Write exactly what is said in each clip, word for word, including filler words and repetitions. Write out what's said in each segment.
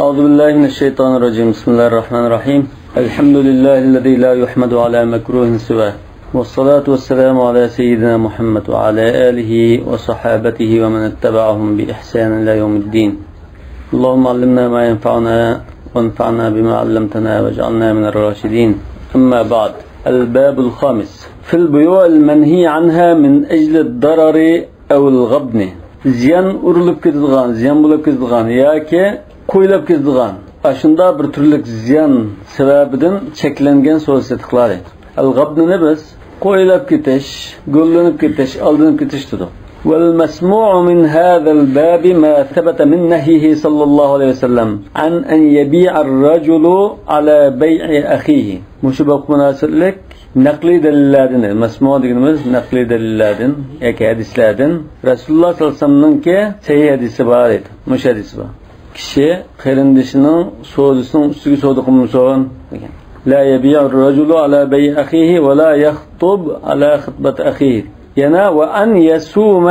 أعوذ بالله من الشيطان الرجيم. بسم الله الرحمن الرحيم. الحمد لله الذي لا يحمد على مكروه سواه. والصلاة والسلام على سيدنا محمد وعلى آله وصحابته ومن اتبعهم بإحسان إلى يوم الدين. اللهم علمنا ما ينفعنا وانفعنا بما علمتنا واجعلنا من الراشدين. أما بعد. الباب الخامس. في البيوع المنهي عنها من أجل الضرر ئەۋل غەبنى. زىيان ئۇرۇلۇپ كېتىدىغان، زىيان بولۇپ كېتىدىغان ياكى قويلاپ كېتىدىغان، ئاشۇنداق بىر تۈرلۈك زىيان سەۋەبىدىن چەكلەنگەن سودا سېتىقلار. ئەل غەبنىنى بىز قويلاپ كېتىش، گۈللىنىپ كېتىش، ئالدىنىپ كېتىش دېدۇق. والمسموع من هذا الباب ما ثبت من نهيه صلى الله عليه وسلم عن أن يبيع الرجل على بيع أخيه. مۇشۇ بابقا مۇناسىۋەتلىك نەقلىي دەلىللەردىن، مەسمۇ دېگىنىمىز نەقلىي دەلىللەردىن ياكى ھەدىسلەردىن، رەسۇلۇللا سەللەللاھۇ ئەلەيھى ۋەسەللەمنىڭكى سەھىھ ھەدىسى بار ئىدى. مۇشۇ ھەدىسى بار. كىشى قېرىندىشىنىڭ سودىسىنىڭ ئۈستىگە سودا قىلمىسۇن دېگەن. لا يبيع الرجل على بيع أخيه ولا يخطب على خطبة أخيه. يەنە وأن يصوم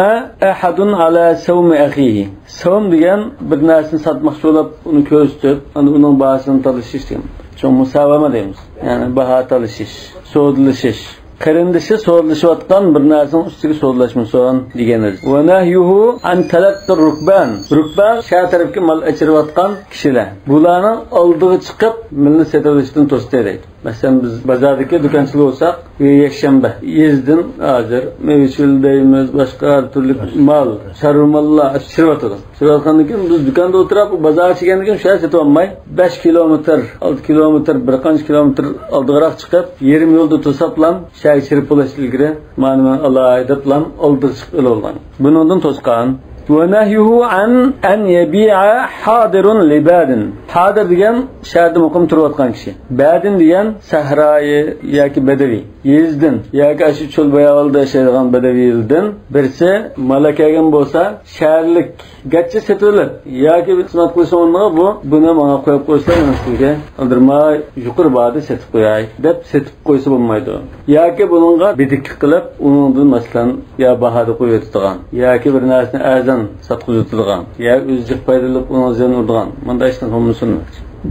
أحد على صوم أخيه. سوم دېگەن بىر نەرسىنى ساتماقچى بولۇپ، ئۇنى كۆرسىتىپ، ئاندىن ئۇنىڭ باھاسىنى تالىشىش دېگەن. چوڭ مۇساۋەمە دەيمىز. يەنى باھا تالىشىش، سودىلىشىش. قېرىندىشى سودىلىشىۋاتقان بىر نەرسىنىڭ ئۈستىگە سودىلاشمىسۇن دېگەن ھەدىس. ونهيه عن تلقي الركبان. رۇكبان شەھەر تەرەپكە مال ئەچىرىۋاتقان كىشىلەر. بۇلارنىڭ ئالدىغا چىقىپ، مالنى سېتىۋېلىشتىن توستى دەيدۇ. مەسىلەن، بىز بازاردىكى دۇكانچىلار بولساق، يەكشەنبە، يېزىدىن ھازىر مېۋە-چېۋە دەيمىز، باشقا ھەر تۈرلۈك مال، چارۋا ماللار چىرىۋاتىدۇ. چىرىۋاتقاندىن كېيىن بىز دۇكاندا ئولتۇرۇپ، بۇ بازارغا چىققاندىن كېيىن شۇ يەردە سېتىۋالماي، بەش كىلومېتىر، ئالتە كىلومېتىر، بىر قانچە كىلومېتىر ئالدىغىراق چىقىپ، يېرىم يولدا توساپلام، شۇ يەرگە چىرىپ بولۇشتىن ئىلگىرى، مانا مەن ئالاي دەپلام، ئالدىغا چىقىپ ئېلىۋالغان. بۇنىڭدىن توسقان. ونهيه عن أن يبيع حاضر لباد. ھادىر دېگەن شەھەردە مۇقىم تۇرۇۋاتقان كىشى. بەدىن دېگەن سەھرايى ياكى بەدەۋىي. يېزىدىن ياكى ئاشۇ چۆل باياۋاندا ياشايدىغان بەدەۋىيلەردىن بىرسى مال ئەكەلگەن بولسا، شەھەرلىك گەرچە سېتىۋېلىپ ياكى خىزمەت قىلىش ئورنىغا بۇ، بۇنى ماڭا قويۇپ قويسا، مەن سىزگە ئالدىرىماي يۇقىرى باھادا سېتىپ قوياي دەپ سېتىپ قويسا بولمايدۇ. ياكى بۇنىڭغا بىدىكە قىلىپ، ئۇنىڭدىن مەسىلەن، يا باھادا قويۇۋېتىدىغان، ياكى بىر نەرسىنى ئەرزان ساتقۇزۇۋېتىدىغان، يا ئۆزى جىق پايدا ئېلىپ، ئۇنىڭ زىيان ئۇرىدىغان، مۇنداق ئىشتىن قالمىسۇن.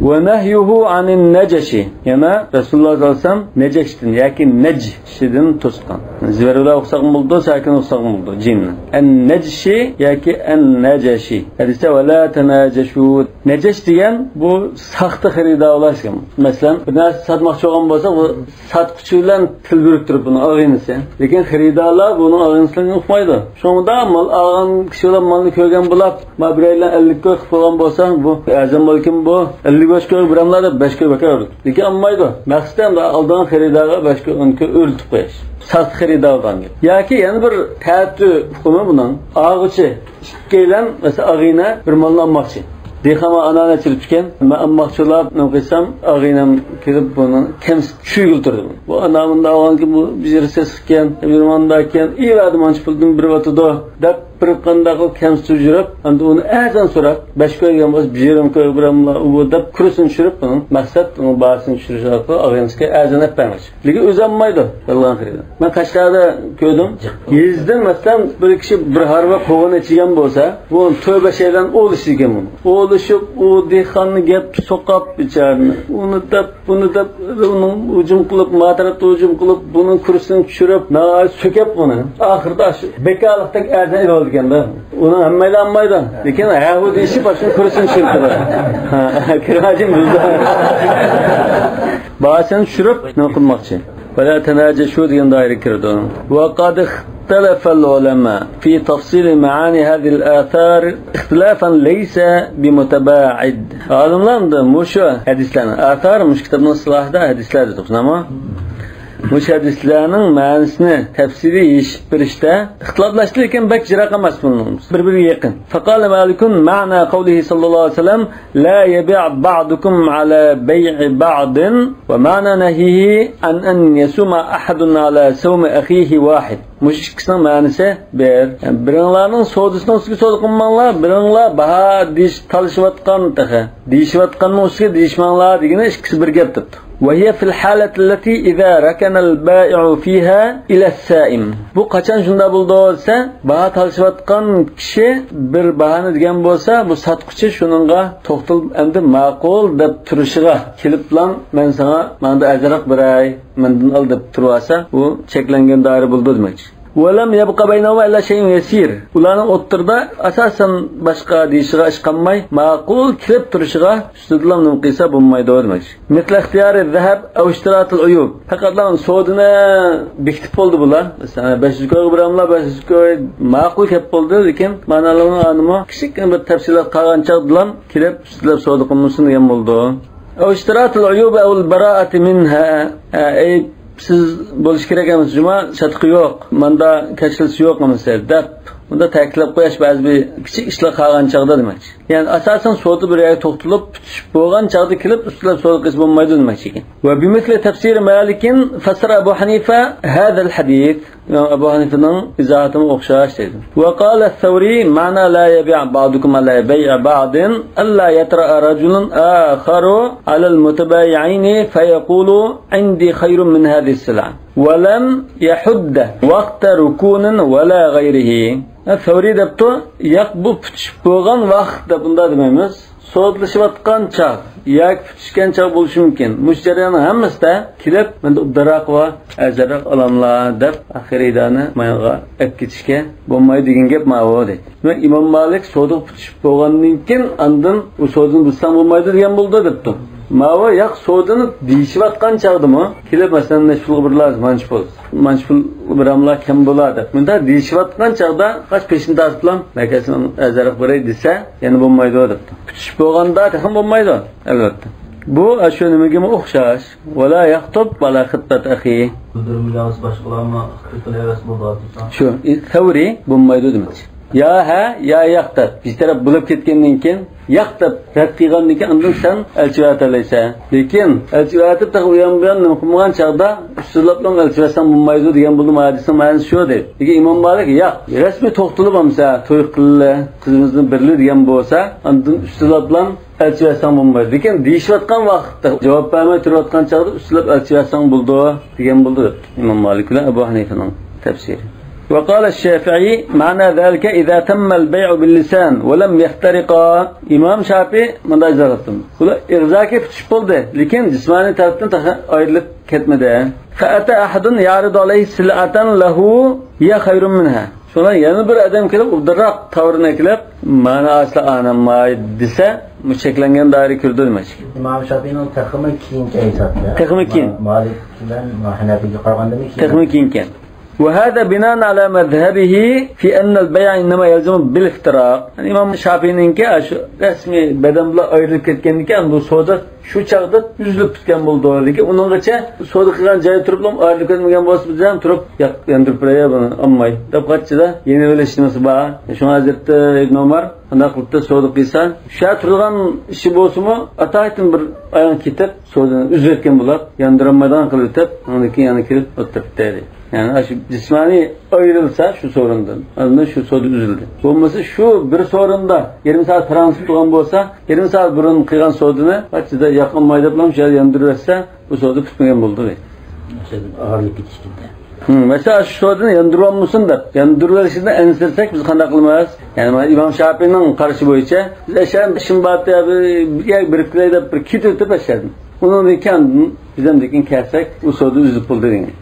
ونهيه عن النجش. يەنە رەسۇلۇللا سەللەللاھۇ ئەلەيھى ۋەسەللەم نەجەشتىن ياكى نەجشىدىن توسقان. زىبەر بىلەن ئوقۇساقمۇ بولىدۇ، ساكىن ئوقۇساقمۇ بولىدۇ، جىمنى. ئەن نەجشى ياكى ئەن نەجەشى. ھەدىستە ۋەلا تەنەجەشۇ. نەجەش دېگەن بۇ ساختا خېرىدارلار دېگەن. مەسىلەن، بىر نەرسە ساتماقچى بولغان بولسا، بۇ ساتقۇچى بىلەن تىل بىرىكتۈرۈپ بۇنىڭ ئاغىنىسى. لېكىن خېرىدارلار بۇنىڭ ئاغىنىسىلىكىنى ئۇقمايدۇ. شۇڭا مال ئالغان كىشى بىلەن مالنى كۆرگەن بولۇپ، ما بىرەيلەن ئەللىك كوي قىلىپ قويغان بولسا، بۇ ئەرزان بولكىن، بۇ ئەللىك بەش كوي بېرەملا دەپ بەش كوي بەكار ئۇرىدۇ. لېكىن ئالمايدۇ. مەقسىتى ئەمدى ئالىدىغان خېرىدارغا بەش كوي، ئون كوي ئۆرلىتىپ قويۇش. ساختا خېرىدار بولغان گەپ. ياكى يەنە بىر تەتۈ ئۇقۇمى بۇنىڭ. ئالغۇچى ئىككىيلەن، مەسىلەن، ئاغىنە بىر مالنى ئالماقچى. دېھقان ئانانى ئېچىلىپتىكەن، مەن ئالماقچىلاپ نېمە قىلسام، ئاغىنەم كېلىپ بۇنى كەمسىتىپ چۈشۈرگىلى تۇردى. بۇ ئانا مۇنداق ئالغانكىن، بۇ بىر يېرى سېسىقكەن، بىر مۇنداقكەن، ئى ۋەدە مانچە پۇلدىن بېرىۋاتىدۇ دەپ، بىر قانداق قىلىپ كەمسىتىپ يۈرۈپ، ئەمدى ئۇنى ئەرزان سوراپ، بەش كوي دېگەن بولسا، بىر يېرىم كوي بېرەملا ئۇ دەپ، كۇرسىنى چۈشۈرۈپ، بۇنىڭ مەقسەت ئۇنىڭ باھاسىنى چۈشۈرۈش ئارقىلىق ئاغىنىسىگە ئەرزان ئېلىپ بەرمەكچى. لېكىن ئۆزى ئالمايدۇ، يالغان خېرىدار. مەن قەشقەردە كۆردۈم. يېزىدىن، مەسىلەن، بىر كىشى بىر ھارۋا قوغۇن ئېچىگەن بولسا، بۇ تۆت بەشەيلەن ئوۋلىشىدىكەن بۇنى. ئوۋلىشىپ، ئۇ دېھقاننى گەپ سوقاپ، بىچارىنى، ئۇنى دەپ، بۇنى دەپ، ئۇنىڭ ھۇجۇم قىلىپ، ما تەرەپتە ھۇجۇم قىلىپ، بۇنىڭ كۇرسىنى چۈشۈرۈپ، ناھايىتى سۆكەپ بۇنى. ئاخىرىدا شۇ بىكارلىقتەك ئەرزان ئېلىۋالىدىكەن-دە. ئۇنى ھەممەيلەن ئالمايدۇ. لېكىن ھە، ھۇ دېيىشىپ، ئاشۇ كۇرسىنى چۈشۈرۈپ تۇرىدۇ. ھە، كىرىۋەتسۇن بىزدە. باھاسىنى چۈشۈرۈپ، نېمە قىلماقچى؟ ۋەلا تەناجەشۇ دېگەن دائىرىگە كىرىدۇ. وقد اختلف العلماء في تفصيل معاني هذه الآثار اختلافا ليس بمتباعد. ئالىملار مۇشۇ ھەدىسلەرنى، ئاسار، مۇشۇ كىتابنىڭ ئىستىلاھىدا ھەدىسلەر دېدۇق، شۇنداقمۇ؟ مۇشۇ ھەدىسلەرنىڭ مەنىسىنى تەپسىلىي يېشىپ بېرىشتە ئىختىلاپلاشتى، لېكىن بەك يىراق ئەمەس بۇنىڭ، بىر-بىرىگە يېقىن. فقال مالك معنى قوله صلى الله عليه وسلم لا يبيع بعضكم على بيع بعض ومعنى نهيه عن أن يصوم أحد على صوم أخيه واحد. مۇشۇ ئىككىسىنىڭ مەنىسى بىر. يەنى بىرىڭلارنىڭ سودىسىنىڭ ئۈستىگە سودا قىلماڭلار، بىرىڭلار باھا دېيىش، تالىشىۋاتقان تېخى. دېيىشىۋاتقاننىڭ ئۈستىگە دېيىشمەڭلار دېگىنى ئىككىسى بىر گەپ دەپتۇ. وهي في الحالة التي إذا ركن البائع فيها إلى السائم. بۇ قاچان شۇنداق بولىدۇ دېسە، باھا تالىشىۋاتقان كىشى بىر باھانى دېگەن بولسا، بۇ ساتقۇچى شۇنىڭغا توختىلىپ، ئەمدى ماقۇل دەپ تۇرۇشىغا كېلىپلا، مەن ساڭا ماڭدا ئەرزانراق بېرەي، مەندىن ئال دەپ تۇرۇۋالسا، بۇ چەكلەنگەن دائىرە بولىدۇ دېمەكچى. ولم يبق بينهما إلا شيء يسير. ئۇلارنىڭ ئوتتۇرىدا ئاساسەن باشقا دېيىشىغا ئىش قالماي، ماقۇل كېلىپ تۇرۇشىغا ئۈستىدىلا نېمە قىلسا بولمايدۇ دېمەكچى. مثل اختيار الذهب أو اشتراط العيوب. پەقەتلا سودىنى بېكىتىپ بولدى بۇلار. مەسىلەن، بەش يۈز كويغا بېرەملا، بەش يۈز كوي ماقۇل كەپ بولدى، لېكىن مانالارنىڭ ئانىمۇ كىچىككىنە بىر تەپسىلات قالغان چاغدىلا كېلىپ ئۈستىلەپ سودا قىلمىسۇن دېگەن بولىدۇ. أو اشتراط العيوب أو البراءة منها. ئەيىبسىز بولۇشى كېرەك ئەمەس، جۇما، چاتىقى يوق، ماندا كەچۈرۈلۈشى يوق ئەمەس دەپ، بۇندا تەكىتلەپ قويۇش بەزى بىر كىچىك ئىشلار قالغان چاغدا دېمەكچى. يەنى ئاساسەن سودا بىر يەرگە توختىلىپ، پۈتۈشۈپ بولغان چاغدا كېلىپ ئۈستىلەپ سودا قىلسا بولمايدۇ دېمەكچى ئىكەن. وبمثل تفسير مالك فسر أبو حنيفة هذا الحديث. ئىمام ئەبۇ ھەنىفىنىڭ ئىزاھاتىمۇ ئوخشاش دەيدۇ. وقال الثوري معنى لا يبيع بعضكم على بيع بعض ألا يطرأ رجل آخر على المتبايعين فيقول عندي خير من هذه السلعة ولم يحد وقت ركون ولا غيره. سەۋرى دەپتۇ، ياق، بۇ پۈتۈشۈپ بولغان ۋاقىت دەپ ئۇنداق دېمەيمىز. سودىلىشىۋاتقان چاغ ياكى پۈتۈشكەن چاغ بولۇشى مۇمكىن. مۇشۇ جەرياننىڭ ھەممىسىدە كېلىپ، مەندە ئوبدانراق بار، ئەرزانراق ئالاملا دەپ، خېرىدارنى مايغا ئەپ كېتىشكە بولمايدۇ دېگەن گەپ ماۋۇ دەيدۇ. دېمەك، ئىمام مالىك سودىغا پۈتۈشۈپ بولغاندىن كېيىن ئاندىن ئۇ سودىنى بۇزساڭ بولمايدۇ دېگەن بولىدۇ دەپتۇ. ماۋۇ ياق، سودىنى دېيىشىۋاتقان چاغدىمۇ كېلىپ، مەسىلەن، نەچچە پۇلغا بېرىلە، مانچە پۇل، مانچە پۇل بېرەملا كەم بولا دەپ، مۇنداق دېيىشىۋاتقان چاغدا قاچ پېشىنى تارتىپلا، مەكەسىنىڭ ئەرزانراق بېرەي دېسە، يەنە بولمايدۇ دەپتۇ. پۈتۈشۈپ بولغاندا تېخىمۇ بولمايدۇ، ئەلۋەتتە. بۇ ئاشۇ نېمىگىمۇ ئوخشاش. ولا يخطب ولا خطبة أخيه. بىلدۈرمىگەن باشقىلارمۇ خىتبە قىلىۋەرسە بولىدۇ دېسەڭ. شۇ، سەۋرى بولمايدۇ دېمەكچى. يا ھە، يا ياق دەپ، بىر تەرەپ بولۇپ كەتكەندىن كېيىن، ياق دەپ رەت قىلغاندىن كېيىن، ئاندىن سەن ئەلچى ئەۋەتەلەيسەن. لېكىن ئەلچى ئەۋەتىپ، تېخى ئۇيان بۇيان نېمە قىلمىغان چاغدا، ئۈستىلەپلا ئەلچى بەرسەڭ بولمايدۇ دېگەن بولدى. ھەدىسنىڭ مەنىسى شۇ دەيدۇ. لېكىن ئىمام مالىك، ياق، رەسمىي توختىلىپ ئالمىسا، توي قىلىلى، قىزىمىزنى بېرىلى دېگەن بولسا، ئاندىن ئۈستىلەپلا ئەلچى بەرسەڭ بولمايدۇ. لېكىن دېيىشىۋاتقان ۋاقىتتا، جاۋاب بەرمەي تۇرۇۋاتقان چاغدا ئۈستىلەپ ئەلچى بەرسەڭ بولىدۇ دېگەن بولدى، دەپتۇ ئىمام مالىك بىلەن ئەبۇ ھەنىفىنىڭ تەپسىرى. وقال الشافعي معنى ذلك إذا تم البيع باللسان ولم يفترقا. ئىمام شافىئى مۇنداق ئىزاھ قىلىپتۇ. بۇلار ئېغىزاكى پۈتۈشۈپ بولدى، لېكىن جىسمانىي تەرەپتىن تېخى ئايرىلىپ كەتمىدى. فأتى أحد يعرض عليه سلعة له هي خير منها. شۇڭا يەنە بىر ئادەم كېلىپ، ئوبدانراق تاۋۇرنى ئەكېلىپ، مانا ئاشۇ ئانام ماي دېسە، بۇ چەكلەنگەن دائىرىگە كىرىدۇ دېمەكچى. ئىمام شافىئىنىڭ تېخىمۇ كېيىنكى ئېيتاتتى. تېخىمۇ كېيىن. ما-، مالىك بىلەن ھەنەفىيگە قارىغاندىمۇ كېيىن. تېخىمۇ كېيىنكەن. وهذا بناء على مذهبه في أن البيع إنما يلزم بالافتراق. يەنى ئىمام شافىئىنىڭكى ئاشۇ رەسمىي بەدەن بىلەن ئايرىلىپ كەتكەندىن كېيىن بۇ سودا شۇ چاغدا ئۈزۈلۈپ پۈتكەن بولىدۇ. لېكىن ئۇنىڭغىچە سودا قىلغان جايى تۇرۇپلا ئايرىلىپ كەتمىگەن بولسا، بىزدىن تۇرۇپ، ياق، ياندۇرۇپ بېرەي بۇنى، ئالماي، دەپ قاچىدا يېنىۋېلىش نېمىسى بار. شۇڭا ھەزرىتى ئىبن ئۆمەر قانداق قىلىپتۇ، سودا قىلسا، شۇ تۇرىدىغان ئىشى بولسىمۇ، ئاتايىتىن بىر ئاياغ كېتىپ، سودىنى ئۈزۈۋەتكەن بولۇپ، ياندۇرالمايدىغان قىلىۋېتىپ، ئاندىن كېيىن يەنە كېلىپ ئولتۇرۇپتۇ. يەنى ئاشۇ جىسمانىي ئايرىلسا شۇ سورۇندىن، ئاندىن شۇ سودا ئۈزۈلدى. بولمىسا شۇ بىر سورۇندا يېرىم سائەت پاراڭلىشىپ تۇرغان بولسا، يېرىم سائەت بۇرۇن قىلغان سودىنى قاچىدا ياقالماي دەپلا شۇ يەردە ياندۇرۇۋەتسە، بۇ سودا پۈتمىگەن بولدى. ئاشۇ ئايرىلىپ كېتىشتىن. ھىم، مەسىلەن، شۇ سودىنى ياندۇرۇۋالمىسۇن دەپ، ياندۇرۇۋېلىشىدىن ئەنسىرىسەك، بىز قانداق قىلىمىز؟ يەنى مانا ئىمام شاپىينىڭ قارىشى بويىچە، بىز ئەشەدە ئىشىم بار، بىر يەرگە بېرىپ كېلەي دەپ بىر كېتىۋېتىپ ئەشەدىن. ئۇنىڭدىن كېيىن بىز ئەمدىكىن كەلسەك، ئۇ سودا ئۈزۈپ بولدى دېگەن.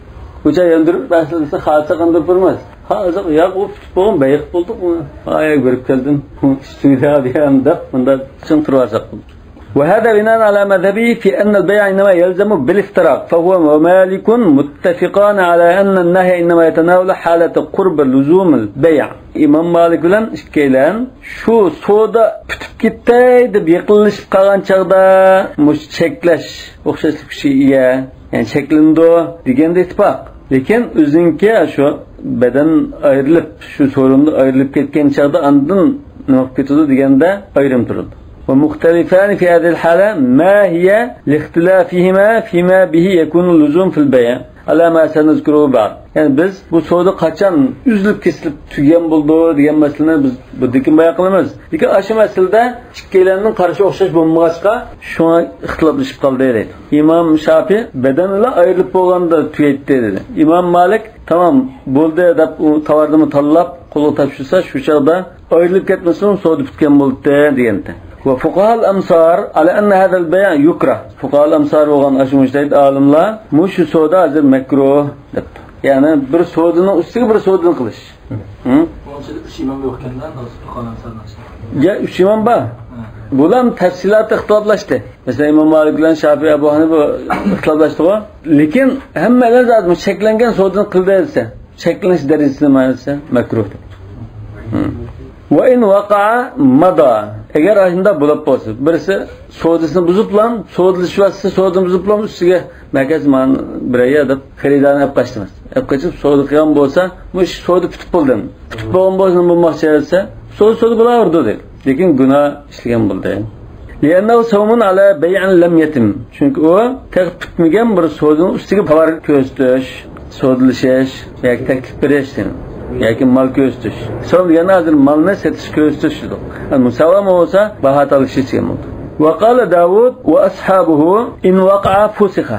ئۇ چاغ ياندۇرۇپ بەرسە دېسە، خالىساق ياندۇرۇپ بېرىمىز. ھازىر ياق، ئۇ پۈتۈپ بولغان، بەيق بولدۇق، ئۇ ئاياغ بېرىپ كەلدىم. ئۇ ئۈستىگە دېگەن دەپ، مۇنداق چىڭ تۇرۇۋالساق بولدى. وهذا بناء على مذهبه في أن البيع إنما يلزم بالافتراق، فهو ومالك متفقان على أن النهي إنما يتناول حالة قرب لزوم البيع. ئىمام مالىك بىلەن ئىككىيلەن شۇ سودا پۈتۈپ كېتەي دەپ يېقىنلىشىپ قالغان چاغدا مۇشۇ چەكلەش ئوخشاشلىق كۈچىگە ئىگە، يەنى چەكلىنىدۇ دېگەندە ئىتتىپاق. لېكىن ئۆزىنىڭكى شۇ بەدەن ئايرىلىپ، شۇ سورۇندا ئايرىلىپ كەتكەن چاغدا ئاندىن نېمە قىلىپ كېتىدۇ دېگەندە ئايرىم تۇرىدۇ. ومختلفان في هذه الحالة، ما هي لاختلافهما فيما به يكون اللزوم في البيع على ما سنذكره بعد. يەنى بىز بۇ سودا قاچان ئۈزۈلۈپ كېسىلىپ تۈگىگەن بولىدۇ دېگەن مەسىلىنى بىز بۇندىن كېيىن بايان قىلىمىز. لېكىن ئاشۇ مەسىلىدە ئىككىيلەننىڭ قارىشى ئوخشاش بولمىغاچقا، شۇڭا ئىختىلاپلىشىپ قالدى دەيدۇ. ئىمام شاپىئى بەدەنلا ئايرىلىپ بولغاندا تۈگەيتتى دېدى. ئىمام مالىك تامام بولدى دەپ ئۇ تاۋاردىمۇ تاللاپ قولىغا تاپشۇرسا، شۇ چاغدا ئايرىلىپ كەتمىسىمۇ سودا پۈتكەن بولاتتى دېگەنتى. وفقهاء الأمصار على أن هذا البيع يكره. فقهاء الأمصار بولغان ئاشۇ مۇجتەھىد ئالىملار مۇشۇ سودا ھازىر مەكرۇھ دەپتۇ. يەنى بىر سودىنىڭ ئۈستىگە بىر سودىنى قىلىش. ھە؟ بۇنىڭ ئىچىدە ئۈچ ئىمام يوقكەن-دە، فۇقاھانىڭ ساناشى. يا، ئۈچ ئىمام بار. ھە. بۇلار تەپسىلاتى ئىختىلاپلاشتى. مەسىلەن، ئىمام مالىك بىلەن شافىئى، ئەبۇ ھەنىفە ئىختىلاپلاشتىغۇ. لېكىن ھەممەيلەن زادى شەكلەنگەن سودىنى قىلدى دېسە، شەكلىنىش دەرىجىسى نېمە دېسە، مەكرۇھ دەپتۇ. ھە. وإن وقع مضى. ئەگەر ئاشۇنداق بولۇپ بولسا، بىرسى سودىسىنى بۇزۇپلا، سودىلىشىۋاتسا، سودىنى بۇزۇپلا ئۈستىگە مەركەز مانا بېرەي دەپ خېرىدارنى ئەپ قاچتىمىز. ئەپ قېچىپ سودا قىلغان بولسا، بۇ ئىش سودا پۈتۈپ بولدى. پۈتۈپ بولغان بولسا نېمە بولماقچى دېسە، سودا سودا بولاۋېرىدۇ دەيدۇ. لېكىن گۇناھ ئىشلىگەن بولدى. لأنه صوم على بيع لم يتم. چۈنكى ئۇ تېخى پۈتمىگەن بىر سودىنىڭ ئۈستىگە تاۋار كۆرسىتىش، سودىلىشىش ياكى تەكلىپ بېرىش، ياكى مال كۆرسىتىش. سوم دېگەن ھازىر مالنى سېتىش، كۆرسىتىش دېدۇق. مۇساۋا بولسا باھا تالىشىش دېگەن بولدى. وقال داود وأصحابه إن وقع فسخ.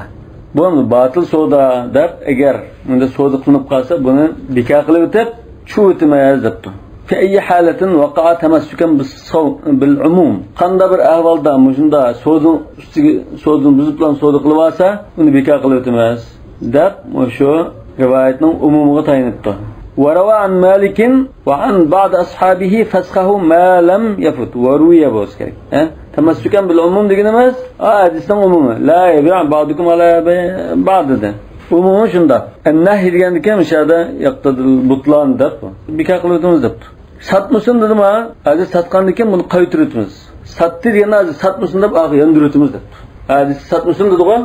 بۇ باتىل سودا دەپ، ئەگەر بۇنداق سودا قىلىنىپ قالسا، بۇنى بىكار قىلىۋېتىپ، چۇۋۇۋېتىمىز دەپتۇ. في أي حالة وقع تمسكا بالصو-، بالعموم. قانداق بىر ئەھۋالدا مۇشۇنداق سودىنىڭ ئۈستىگە، سودىنى بۇزۇپلا سودا قىلىۋالسا، ئۇنى بىكار قىلىۋېتىمىز دەپ، مۇشۇ رىۋايەتنىڭ ئومۇمىغا تايىنىپتۇ. وروى عن مالك وعن بعض أصحابه فسخه ما لم يفت. وروي بولسا كېرەك. ھە؟ تمسكا بالعموم دېگىنىمىز، ئا، ھەدىسنىڭ ئومۇمى. لا يبيع بعضكم على بيع بعض دېدى. ئومۇمى شۇنداق. النهي دېگەندىكىن مۇشۇ يەردە يقتضي البطلان دەپ، بىكار قىلىۋېتىمىز دەپتۇ. ساتمىسۇن دېدىما، ھازىر ساتقاندىن كېيىن بۇنى قايتۇرۇۋېتىمىز. ساتتى دېگەندە ھازىر ساتمىسۇن دەپ ئاخىر ياندۇرۇۋېتىمىز دەپتۇ. ھە، ساتمىسۇن دېدىغۇ؟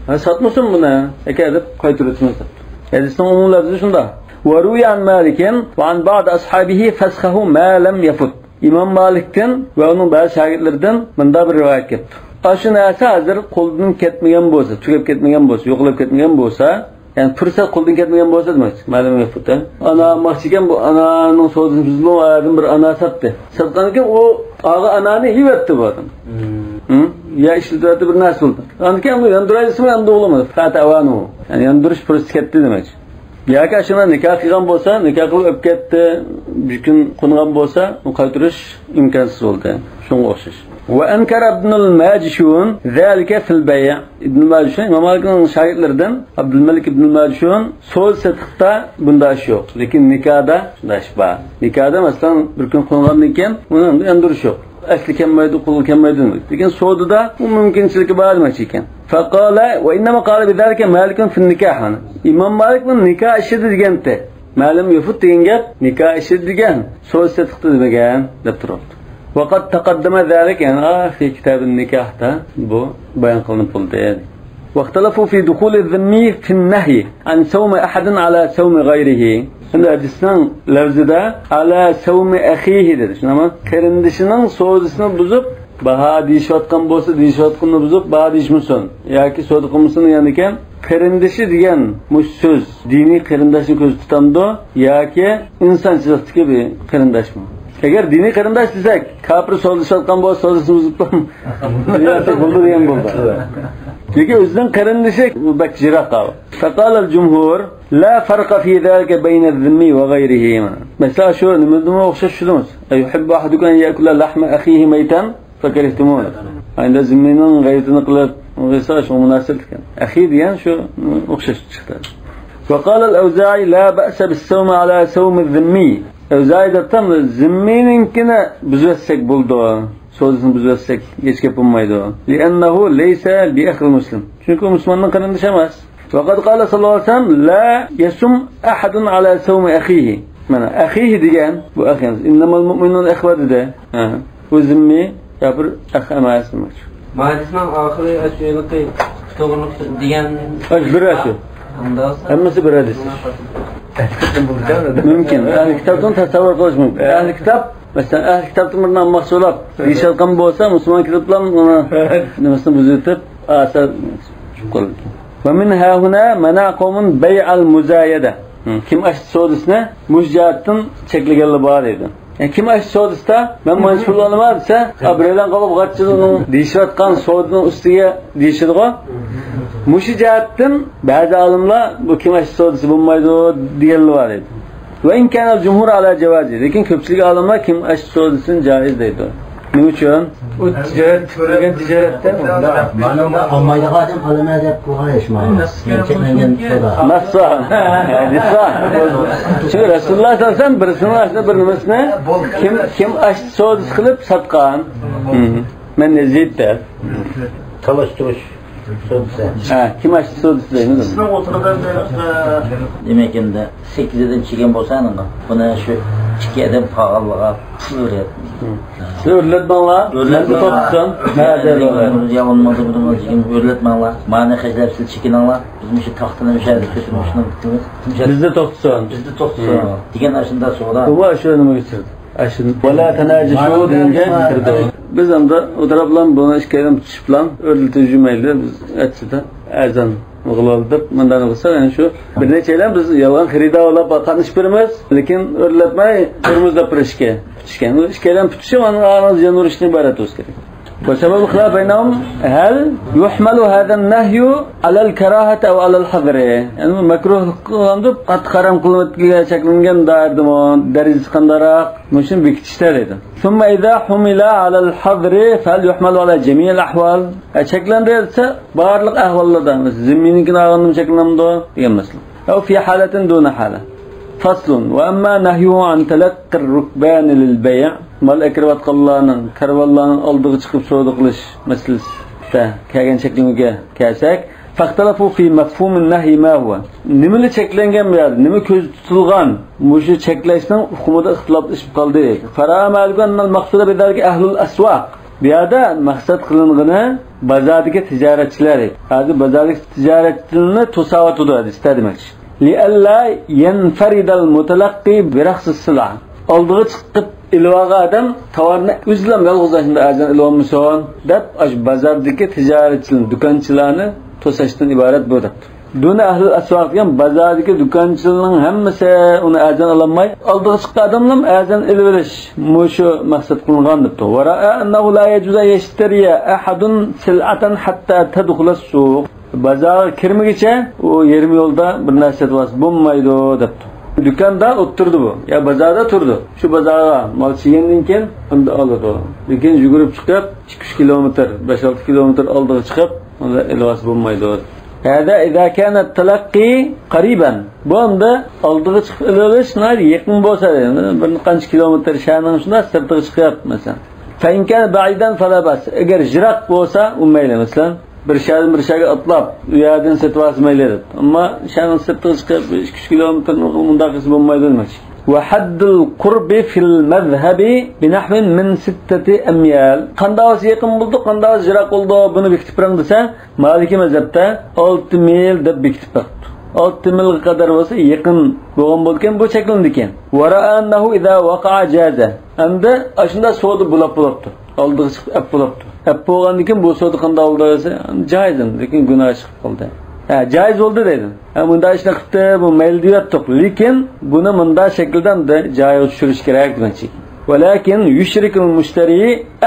ھە، ساتمىسۇن بۇنى، ئەكە دەپ قايتۇرۇۋېتىمىز دەپتۇ. ھەدىسنىڭ ئومۇم لەپزى شۇنداق. وروي عن مالك وعن بعض أصحابه فسخه ما لم يفت. ئىمام مالىكتىن ۋە ئۇنىڭ بەزى شاگىرتلىرىدىن مۇنداق بىر رىۋايەت كەپتۇ. ئاشۇ نەرسە ھازىر قولدىن كەتمىگەن بولسا، تۈگەپ كەتمىگەن بولسا، يوقىلىپ كەتمىگەن بولسا، يەنى پۇرسەت قولدىن كەتمىگەن بولسا دېمەك، مەلۇم ۋاقىتتا. ئانا ئالماقچى ئىكەن، بۇ ئانانىڭ سودىسىنى بۇزۇپ، ئۇ يەردىن بىر ئانا ساتتى. ساتقاندىن كېيىن ئۇ ئاغا ئانانى يېيىۋەتتى بۇ ئادەم. ھىم. ھە؟ يا ئىشلىتىۋەتتى، بىر نەرسە بولدى. ئاندىن كېيىن ئۇنى ياندۇراي دېسىمۇ، ياندۇرغىلى بولمىدى. فات ئەۋانۇ. يەنى ياندۇرۇش پۇرسىتى كەتتى دېمەكچى. ياكى ئاشۇنداق نىكاھ قىلغان بولسا، نىكاھ قىلىپ ئۆلۈپ كەتتى، بىر كۈن قونغان بولسا، ئۇنى قايتۇرۇش ئىمكانسىز بولدى. شۇنىڭغا ئوخشاش. وأنكر ابن الماجشون ذلك في البيع. ئىبن ماجشون، ئىمام مالىكنىڭ شاگىرتلىرىدىن ئابدۇلمەلىك ئىبن ماجشون، سودا سېتىقتا بۇنداق ئىش يوق. لېكىن نىكاھدا شۇنداق ئىش بار. نىكاھدا، مەسىلەن، بىر كۈن قونغاندىن كېيىن ئۇنى ياندۇرۇش يوق. ئەسلى كەلمەيدۇ، قولغا كەلمەيدۇ دېمەك. لېكىن سودىدا ئۇ مۇمكىنچىلىكى بار دېمەكچى ئىكەن. فقال، وإنما قال بذلك مالك في النكاح. ئىمام مالىك بۇنى نىكاھ ئىشىدا دېگەنتى. مەلۇم يۇفۇت دېگەن گەپ نىكاھ ئىشىدا دېگەن، سودا سېتىقتا دېمىگەن دەپ تۇرۇپتۇ. وقد تقدم ذلك، يەنى، في كتاب النكاح دا بۇ بايان قىلىنىپ بولدى. واختلفوا في دخول الذمي في النهي عن صوم أحد على صوم غيره. ئەمدى ھەدىسنىڭ لەۋزىدە على صوم أخيه دېدى. شۇنداقمۇ؟ قېرىندىشىنىڭ سودىسىنى بۇزۇپ، باھا دېيىشىۋاتقان بولسا، دېيىشىۋاتقىنىنى بۇزۇپ، باھا دېيىشمىسۇن ياكى سودا قىلمىسۇن دېگەندىكىن، قېرىندىشى دېگەن مۇشۇ سۆز دىنىي قېرىنداشنى كۆزدە تۇتامدۇ ياكى ئىنسانچىلىقتىكى بىر قېرىنداشمۇ؟ ئەگەر دىنىي قېرىنداش دېسەك، كاپىر سودىلىشىۋاتقان بولسا، سودىسىنى بۇزۇپلا دېيەلسەك بولىدۇ دېگەن بولدى. چۈنكى ئۆزىنىڭ قېرىندىشى بەك يىراق قالدى. فقال الجمهور، لا فرق في ذلك بين الذمي وغيره. مەسىلەن، شۇ نېمىدىمۇ ئوخشاش شۇ دېمىز. أيحب أحدكم أن يأكل لحم أخيه ميتا فكرهتموه. ئەمدى زىممىنىڭ غەيۋىتىنى قىلىپ، ئۇ قىلسا شۇ مۇناسىپ ئىكەن. ئەخى دېگەن شۇ ئوخشاش چىقتى. وقال الأوزاعي، لا بأس بالصوم على صوم الذمي. ئەۋزائى دەپتۇ، زىممىنىڭكىنى بۇزۇۋەتسەك بولىدۇ. سودىسىنى بۇزۇۋەتسەك ھېچ گەپ بولمايدۇ. لأنه ليس بأخ المسلم. چۈنكى ئۇ مۇسۇلماننىڭ قېرىندىشى ئەمەس. وقد قال صلى الله عليه وسلم، لا يصم أحد على صوم أخيه. مانا، أخيه دېگەن، بۇ ئەخ ئەمەس. إنما المؤمنون إخوة دېدى. ھە، بۇ زىممىي كاپىر ئەخ ئەمەس دېمەكچى. بۇ ھەدىسنىڭ ئاخىرى ئاشۇ ھېلىقى توغرىلىق دېگەن. ئاشۇ بىر ئاشۇ. ھەممىسى بىر ھەدىس. مۇمكىن. ئەھلى كىتابتىن تەسەۋۋۇر قىلىش مۇمكىن. ئەھلى كىتاب مەسىلەن، ئەھلى كىتابتىن بىرنى ئالماقچى بولۇپ، دېيىشىۋاتقان بولسا، مۇسۇلمان كېلىپلا ئۇنى نېمىسىنى بۇزۇۋېتىپ، ئاسا چىقىپ قالىدۇ. ومن ها هنا منع قوم بيع المزايدة. كىم ئاشتى سودىسىنى مۇشۇ جەھەتتىن چەكلىگەنلەر بار دەيدۇ. يەنى كىم ئاشتى سودىسىدا، مەن مانچە پۇل ئالىمەن دېسە، بىرەيلەن قالىپ غاچچىنىڭ دېيىشىۋاتقان سودىنىڭ ئۈستىگە دېيىشىدىغۇ. مۇشۇ جەھەتتىن بەزى ئالىملار بۇ كىم ئاشتى سودىسى بولمايدۇ دېگەنلەر بار ئىدى. وإن كان الجمهور على جوازه، لېكىن كۆپچىلىك ئالىملار كىم ئاشتى سودىسىنى جائىز دەيدۇ. نېمە ئۈچۈن؟ ئۇ تىجارەت، تىكلىگەن تىجارەتتە. مانا ئالمايدىغان ئادەم ئالىمەن دەپ قويغان ئىش مانا. چەكلەنگەن سودا. مەسسا. ھەدىسا. چۈنكى رەسۇلۇللاھ سەللەللاھۇ ئەلەيھى ۋەسەللەم بىرسىنىڭ ئاشتى بىر نېمىسىنى كىم، كىم ئاشتى سودىسى قىلىپ ساتقان. مەن نېزىد دەپ. تالاشتۇرۇش سودىسى. ھە، كىم ئاشتى سودىسى دەيمىز ئۇنى. دېمەك، ئەمدى سەككىز ئادەم چىگەن بولسا، ئانىڭغا بۇنى شۇ ئىككى ئادەم قالغانلىقىغا پۇل بېرەتتى. سىلەر ئۆرلەتمەڭلار، مەندە توختىسۇن. ھە، دەيدۇ. يا بولمىسا بۇنى ئۆرلەتمەڭلار. مانى خەجلەپ سىز چېكىنىڭلار. بىز مۇشۇ تاختىنى مۇشۇ يەردە كۆتۈرۈپ مۇشۇنداق قىلىمىز. بىزدە توختىسۇن. بىزدە توختىسۇن. دېگەن ئاشۇنداق سودا. بۇ شۇ نېمىگە چىقتى؟ ئاشۇ ۋەلا تەناجىشۇ دېگەنگە كىرىدۇ. بىز ئەمدى ئۇ تەرەپ بىلەن بۇنى ئىككىيلەن تۇتۇشۇپ بىلەن ئۆرلىتىۋېتىش مەيلى، بىز ئەتىسىدە ئەزان قىلىۋالدۇق. مۇنداق قىلساق، يەنى شۇ بىر نەچچەيلەن بىز يالغان خېرىدار بولاپ قاتنىشىپ بېرىمىز، لېكىن ئۆرلەتمەي تۇرىمىز دەپ بېرىشكە پۈتۈشكەن. ئىككىيلەن پۈتۈشى ئانا زىيان ئۇرۇشتىن ئىبارەت بولسا كېرەك. وسبب الخلاف بينهم هل يحمل هذا النهي على الكراهة أو على الحظر؟ يەنى بۇ مەكرۇھلۇققا قىلغاندۇ، قاتتىق ھارام قىلىنىۋەتكەن چەكلەنگەن دائىرىدىمۇ، دەرىجىسى قانداقراق؟ مۇشۇنى بېكىتىشتە دەيدۇ. ثم إذا حمل على الحظر فهل يحمل على جميع الأحوال؟ ئە، چەكلەندى دېسە، بارلىق ئەھۋاللاردا، مەسىلەن، زىممىينىڭكىنى ئالغاندىمۇ چەكلىنەمدۇ دېگەن مەسىلە. أو في حالة دون حالة. فصل، وأما نهيه عن تلقي الركبان للبيع، مال ئەكىرىۋاتقانلارنىڭ، كارۋانلارنىڭ ئالدىغا چىقىپ سودا قىلىش مەسىلىسىدە كەلگەن چەكلىمىگە كەلسەك، فاختلفوا في مفهوم النهي ما هو. نېمىلا چەكلەنگەن بۇ يەردە، نېمە كۆزدە تۇتۇلغان، مۇشۇ چەكلەشنىڭ ئۇقۇمىدا ئىختىلاپلىشىپ قالدى. فرأى مالك أن المقصود بذلك أهل الأسواق. بۇ يەردە مەقسەت قىلىنغىنى بازاردىكى تىجارەتچىلەر. ھازىر بازاردىكى تىجارەتچىلەرنى توساۋاتىدۇ ھەدىستە دېمەكچى. لئلا ينفرد المتلقي برخص السلعة. ئالدىغا چىقىپ ئېلىۋالغان ئادەم تاۋارنى ئۆزىلا يالغۇز ئاشۇنداق ئەرزان ئېلىۋالمىسۇن دەپ، ئاشۇ بازاردىكى تىجارەتچىلەرنى، دۇكانچىلارنى توساشتىن ئىبارەت بۇ دەپتۇ. دون أهل الأسواق دېگەن بازاردىكى دۇكانچىلارنىڭ ھەممىسى ئۇنى ئەرزان ئالالماي، ئالدىغا چىققان ئادەملەرمۇ ئەرزان ئېلىۋېلىش مۇشۇ مەقسەت قىلىنغان دەپتۇ. ورأى أنه لا يجوز أن يشتري أحد سلعة حتى تدخل السوق. بازارغا كىرمىگىچە ئۇ يېرىم يولدا بىر نەرسە سېتىۋالسا بولمايدۇ دەپتۇ. دۇكاندا ئولتۇرىدۇ بۇ، يا بازاردا تۇرىدۇ. شۇ بازارغا مال چىگەندىن كېيىن ئۇندا ئالىدۇ. لېكىن يۈگۈرۈپ چىقىپ، ئىككى ئۈچ كىلومېتىر، بەش ئالتە كىلومېتىر ئالدىغا چىقىپ، ئۇندا ئېلىۋالسا بولمايدۇ. هذا إذا كان التلقي قريبا. بۇ ئەمدى ئالدىغا چىقىپ ئېلىۋېلىش ناھايىتى يېقىن بولسا، بىر قانچە كىلومېتىر شەھەرنىڭ شۇنداق سىرتىغا چىقىپ، مەسىلەن. فإن كان بعيدا فلا بأس. ئەگەر يىراق بولسا، ئۇ مەيلى، مەسىلەن، بىر شەھەردىن بىر شەھەرگە ئاتلاپ، ئۇ يەردىن سېتىۋالسا مەيلى دەپ. ئەمما شەھەرنىڭ سىرتىغا چىقىپ، ئىككى ئۈچ كىلومېتىرنى مۇنداق قىلسا بولمايدۇ دېمەكچى. وحد القرب في المذهب بنحو من ستة أميال. قانداق بولسا يېقىن بولىدۇ، قانداق بولسا يىراق بولىدۇ، بۇنى بېكىتىپ بېرىڭ دېسە، مالىكىي مەزھەپتە ئالتە مىل دەپ بېكىتىپ بېقىپتۇ. ئالتە مىلغا قەدەر بولسا يېقىن بولغان بولىدىكەن، بۇ چەكلىنىدىكەن. ورأى أنه إذا وقع جاز. ئەمدى ئاشۇنداق سودا بولاپ بولاپتۇ. ئالدىغا چىقىپ ئەپ بولاپتۇ. ئەپ بولغاندىن كېيىن بۇ سودا قانداق بولدى دېسە، جايىز ئەمدى، لېكىن گۇناھ چىقىپ قالدى. ھە، جايىز بولدى دەيدۇ. ھە، مۇنداق ئىشنى قىپتۇ، بۇ مەيلى دېيەتتۇق. لېكىن بۇنى مۇنداق شەكىلدە ئەمدى جايىغا چۈشۈرۈش كېرەك دېمەكچى. ولكن يشرك المشتري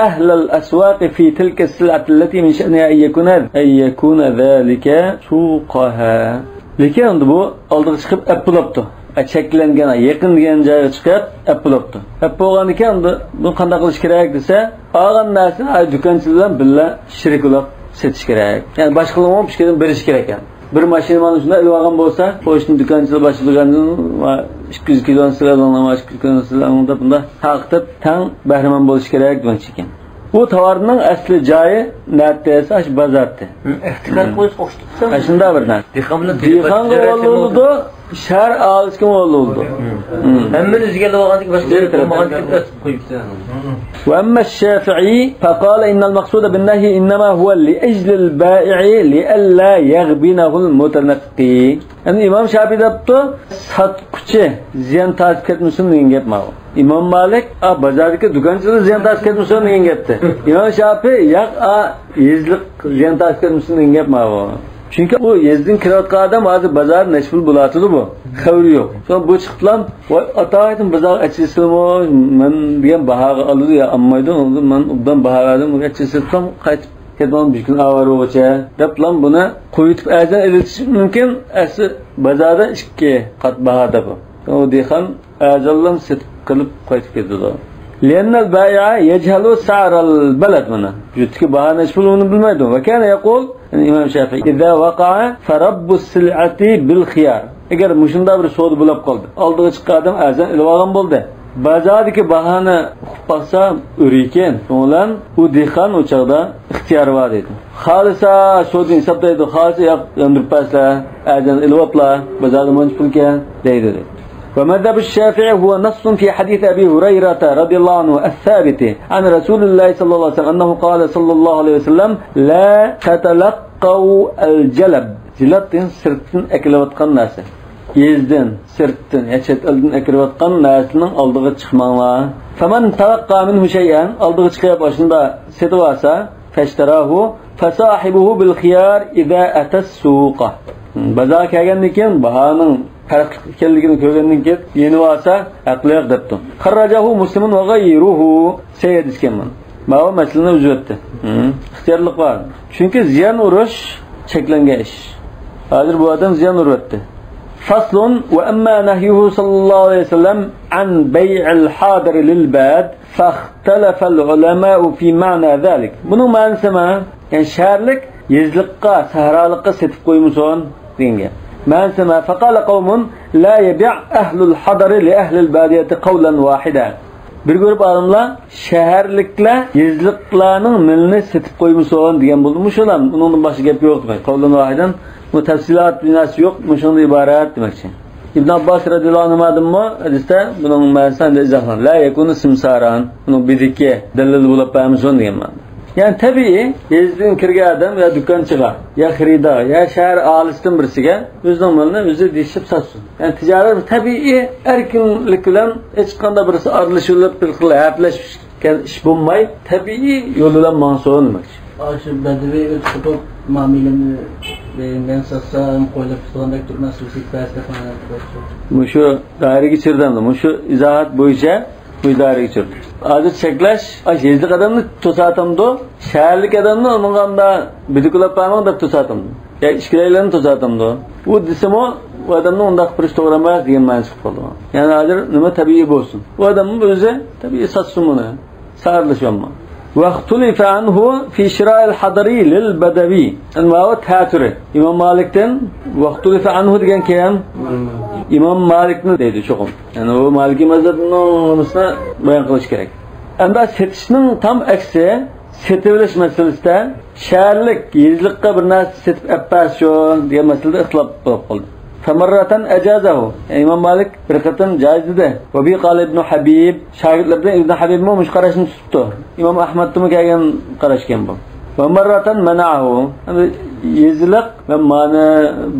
أهل الأسواق في تلك السلعة التي من شأنها أن يكون، أن يكون ذلك سوقها. لېكىن ئەمدى بۇ ئالدىغا چىقىپ ئەپ بولاپتۇ. ئە، چەكلەنگەن، يېقىن دېگەن جايغا چىقىپ ئەپ بولاپتۇ. ئەپ بولغاندىن كېيىن ئەمدى بۇنى قانداق قىلىش كېرەك دېسە، ئالغان نەرسىنى ئاي دۇكانچىلار بىلەن بىللە شېرىك بولۇپ سېتىش كېرەك. يەنى باشقىلارمۇ بىر ئىككىدىن بېرىش كېرەك يەنى. بىر ماشىنا مانا شۇنداق ئېلىۋالغان بولسا، قوشنا دۇكانچىلار باشلىغاندىن ئىككى يۈز كىلونى سىلەرنىڭ، ئىككى يۈز كىلونى سىلەرنىڭ دەپ بۇنداق تارقىتىپ تەڭ بەھرىمەن بولۇش كېرەك دېمەكچىكەن. بۇ تاۋارنىڭ ئەسلى جايى نەتتە دېسە، ئاشۇ بازاردى. ئىختىيار قويۇش ئوخشىتىپ. ئاشۇنداق بىر نەرسە. دېھقان بىلەن دېھقانغا تىجارەت ئالدۇرۇلىدۇ، شەھەر ئاھالىسىگىمۇ ئالدۇرۇلىدۇ. ھەممىنى ئۆزىگە ئېلىۋالغاندىن كېيىن باشقا يەرگە قويمىغاندىن كېيىن ئۆتۈپ قويۇپتۇ. وأما الشافعي فقال إن المقصود بالنهي إنما هو لأجل البائع لئلا يغبنه المتلقي. يەنى ئىمام شاپىي دەپتۇ، ساتقۇچى زىيان تارتىپ كەتمىسۇن دېگەن گەپ ماۋۇ. ئىمام مالىك، ئا، بازاردىكى دۇكانچىلار زىيان تارتىپ كەتمىسۇن دېگەن گەپتى. ئىمام شاپىي، ياق، ئا، يېزىلىق زىيان تارتىپ كەتمىسۇن دېگەن گەپ ماۋۇ. چۈنكى ئۇ يېزىدىن كىرىۋاتقان ئادەم ھازىر بازار نەچچە پۇل بولاتىدۇ بۇ. خەۋىرى يوق. شۇڭا بۇ چىقىپلام، ۋاي، ئاتايتىن بازارغا ئەچىسىلىمۇ، مەن دېگەن باھاغا ئالىدۇ يا ئالمايدۇ، مەن ئوبدان باھا بەردىم، ئەچىسىلىسام قايتىپ كېتىمەن، بىر كۈن ئاۋارە بولغۇچە دەپلام بۇنى قويۇتۇپ ئەرزان ئېلىۋېتىش مۇمكىن. ئەسلى بازاردا ئىككى قات باھا دەپ. ئۇ دېھقان ئەرزانلام سېتىپ قىلىپ قايتىپ كېتىدۇ. لأن البائع يجهل سعر البلد، مانا. يۇرتتىكى باھا نەچچە پۇل، ئۇنى بىلمەيدۇ. وكان يقول، يەنى ئىمام شافىئى، إذا وقع فرب السلعة بالخيار. ئەگەر مۇشۇنداق بىر سودا بولۇپ قالدى، ئالدىغا چىققان ئادەم ئەرزان ئېلىۋالغان بولدى. بازاردىكى باھانى ئۇقۇپ قالسا ئۆرۈيكەن. شۇنىڭ بىلەن ئۇ دېھقان ئۇ چاغدا ئىختىيارى بار دەيدۇ. خالىسا سودىنى ھېسابلايدۇ، خالىسا ياق، ياندۇرۇپ بەرسىلە، ئەرزان ئېلىۋاپلا، بازاردا مۇنچە پۇلكەن دەيدۇ، دەيدۇ. ومذهب الشافعي هو نص في حديث أبي هريرة رضي الله عنه الثابت عن رسول الله صلى الله عليه وسلم أنه قال صلى الله عليه وسلم: لا تتلقوا الجلب. جىلاب دېگەن سىرتتىن ئەكېلىۋاتقان نەرسە. يېزىدىن، سىرتتىن يا چەت ئەلدىن ئەكىرىۋاتقان نەرسىنىڭ ئالدىغا چىقماڭلار. فمن تلقى منه شيئا، ئالدىغا چىقىپ ئاشۇنداق سېتىۋالسا، فاشتراه فصاحبه بالخيار إذا أتى السوق. بازارغا كەلگەندىن كېيىن باھانىڭ پەرقلىق ئىكەنلىكىنى كۆرگەندىن كېيىن يېنىۋالسا ھەقلىق دەپتۇ. خرجه مسلم وغيره. سەھىھ ھەدىسكەن مانا. ماۋۇ مەسىلىنى ئۈزۈۋەتتى. ئىختىيارلىق بار. چۈنكى زىيان ئۇرۇش چەكلەنگەن ئىش. ھازىر بۇ ئادەم زىيان ئۇرۇۋەتتى. فصل، وأما نهيه صلى الله عليه وسلم عن بيع الحاضر للباد فاختلف العلماء في معنى ذلك. بۇنىڭ مەنىسى نېمە؟ يەنى شەھەرلىك يېزىلىققا، سەھرالىققا سېتىپ قويمىسۇن دېگەن گەپ. مەنىسى نېمە؟ فقال قوم لا يبيع أهل الحضر لأهل البادية قولا واحدا. بىر گۇرۇپ ئالىملار شەھەرلىكلەر يېزىلىقلارنىڭ مېلىنى سېتىپ قويمىسۇن دېگەن بولدى. مۇشۇلار، ئۇنىڭدىن باشقا گەپ يوق دېمەك. قولا ۋاھىدەن، بۇ تەپسىلات بىناسى يوق، مۇشۇنىڭدىن ئىبارەت دېمەكچى. ئىبن ئابباس رەزىياللاھۇ ئەنھۇدىنمۇ ھەدىستە بۇنىڭ مەنىسىنى ئىزاھلىغان. لا يكون سمسارا، بۇنىڭ بېدىكى، دەللىلى بولۇپ بەرمىسۇن دېگەن مەنىدە. يەنى تەبىئىي، يېزىدىن كىرگەن ئادەم يا دۇكانچىغا، يا خېرىدار، يا شەھەر ئاھالىسىدىن بىرسىگە ئۆزىنىڭ مېلىنى ئۆزى دېيىشىپ ساتسۇن. يەنى تىجارەت تەبىئىي ئەركىنلىك بىلەن ھېچقانداق بىرسى ئارىلىشىۋېلىپ بىر خىل ھەپىلەشكەن ئىش بولماي، تەبىئىي يول بىلەن ماڭسۇن دېمەكچى. ئاشۇ بەدىۋى ئۆتۈپ مامىلىنى، ئە، مەن ساتسام قويلاپ تۇتىدىغاندەك تۇرۇپ مەسىلىسى بەزىدە قانداق؟ مۇشۇ دائىرىگە چىردى، مۇشۇ ئىزاھات بويىچە بۇ ئىدارىگە چۈشۈردى. ھازىر چەكلەش، ئاش يېزىلىق ئادەمنى توساتامدۇ، شەھەرلىك ئادەمنى ئۇنىڭغا بىدىكۇلاپ بەرمەڭ دەپ توساتامدۇ؟ يا ئىككىلەيلەننى توساتامدۇ؟ ئۇ دېسىمۇ، ئۇ ئادەمنىڭ ئۇنداق قىلىشى توغرا ئەمەس دېگەن مەنىسى چىقىپ قالىدۇ. يەنى ھازىر نېمە تەبىئىي بولسۇن. ئۇ ئادەم ئۆزى تەبىئىي ساتسۇن بۇنى. سەھەرلىشىۋالما. واختلف عنه في شراء الحضر للبدوي. يەنى ماۋۇ تەتۈرى. ئىمام مالىكتىن، واختلف عنه دېگەن كىم؟ ئىمام مالىكنى دەيدۇ چوقۇم. يەنى ئۇ مالىكىي مەزھەپنىڭ نېمىسىنى بايان قىلىش كېرەك. ئەمدى سېتىشنىڭ تام ئەكسى، سېتىۋېلىش مەسىلىسىدە شەھەرلىك يېزىلىققا بىر نەرسە سېتىپ ئەپ بەرسىچۇ دېگەن مەسىلىدە ئىختىلاپ بولۇپ قالدى. فمرة أجازه، ئىمام مالىك بىر قېتىم جايىز دېدى. وبه قال ابن حبيب، شاگىرتلىرىدىن ئىبن ھەبىبمۇ مۇشۇ قاراشنى تۇتۇپتۇ. ئىمام ئەھمەدتىنمۇ كەلگەن قاراشكەن بۇ. ومرة منعه، يېزىلىق مەن مانا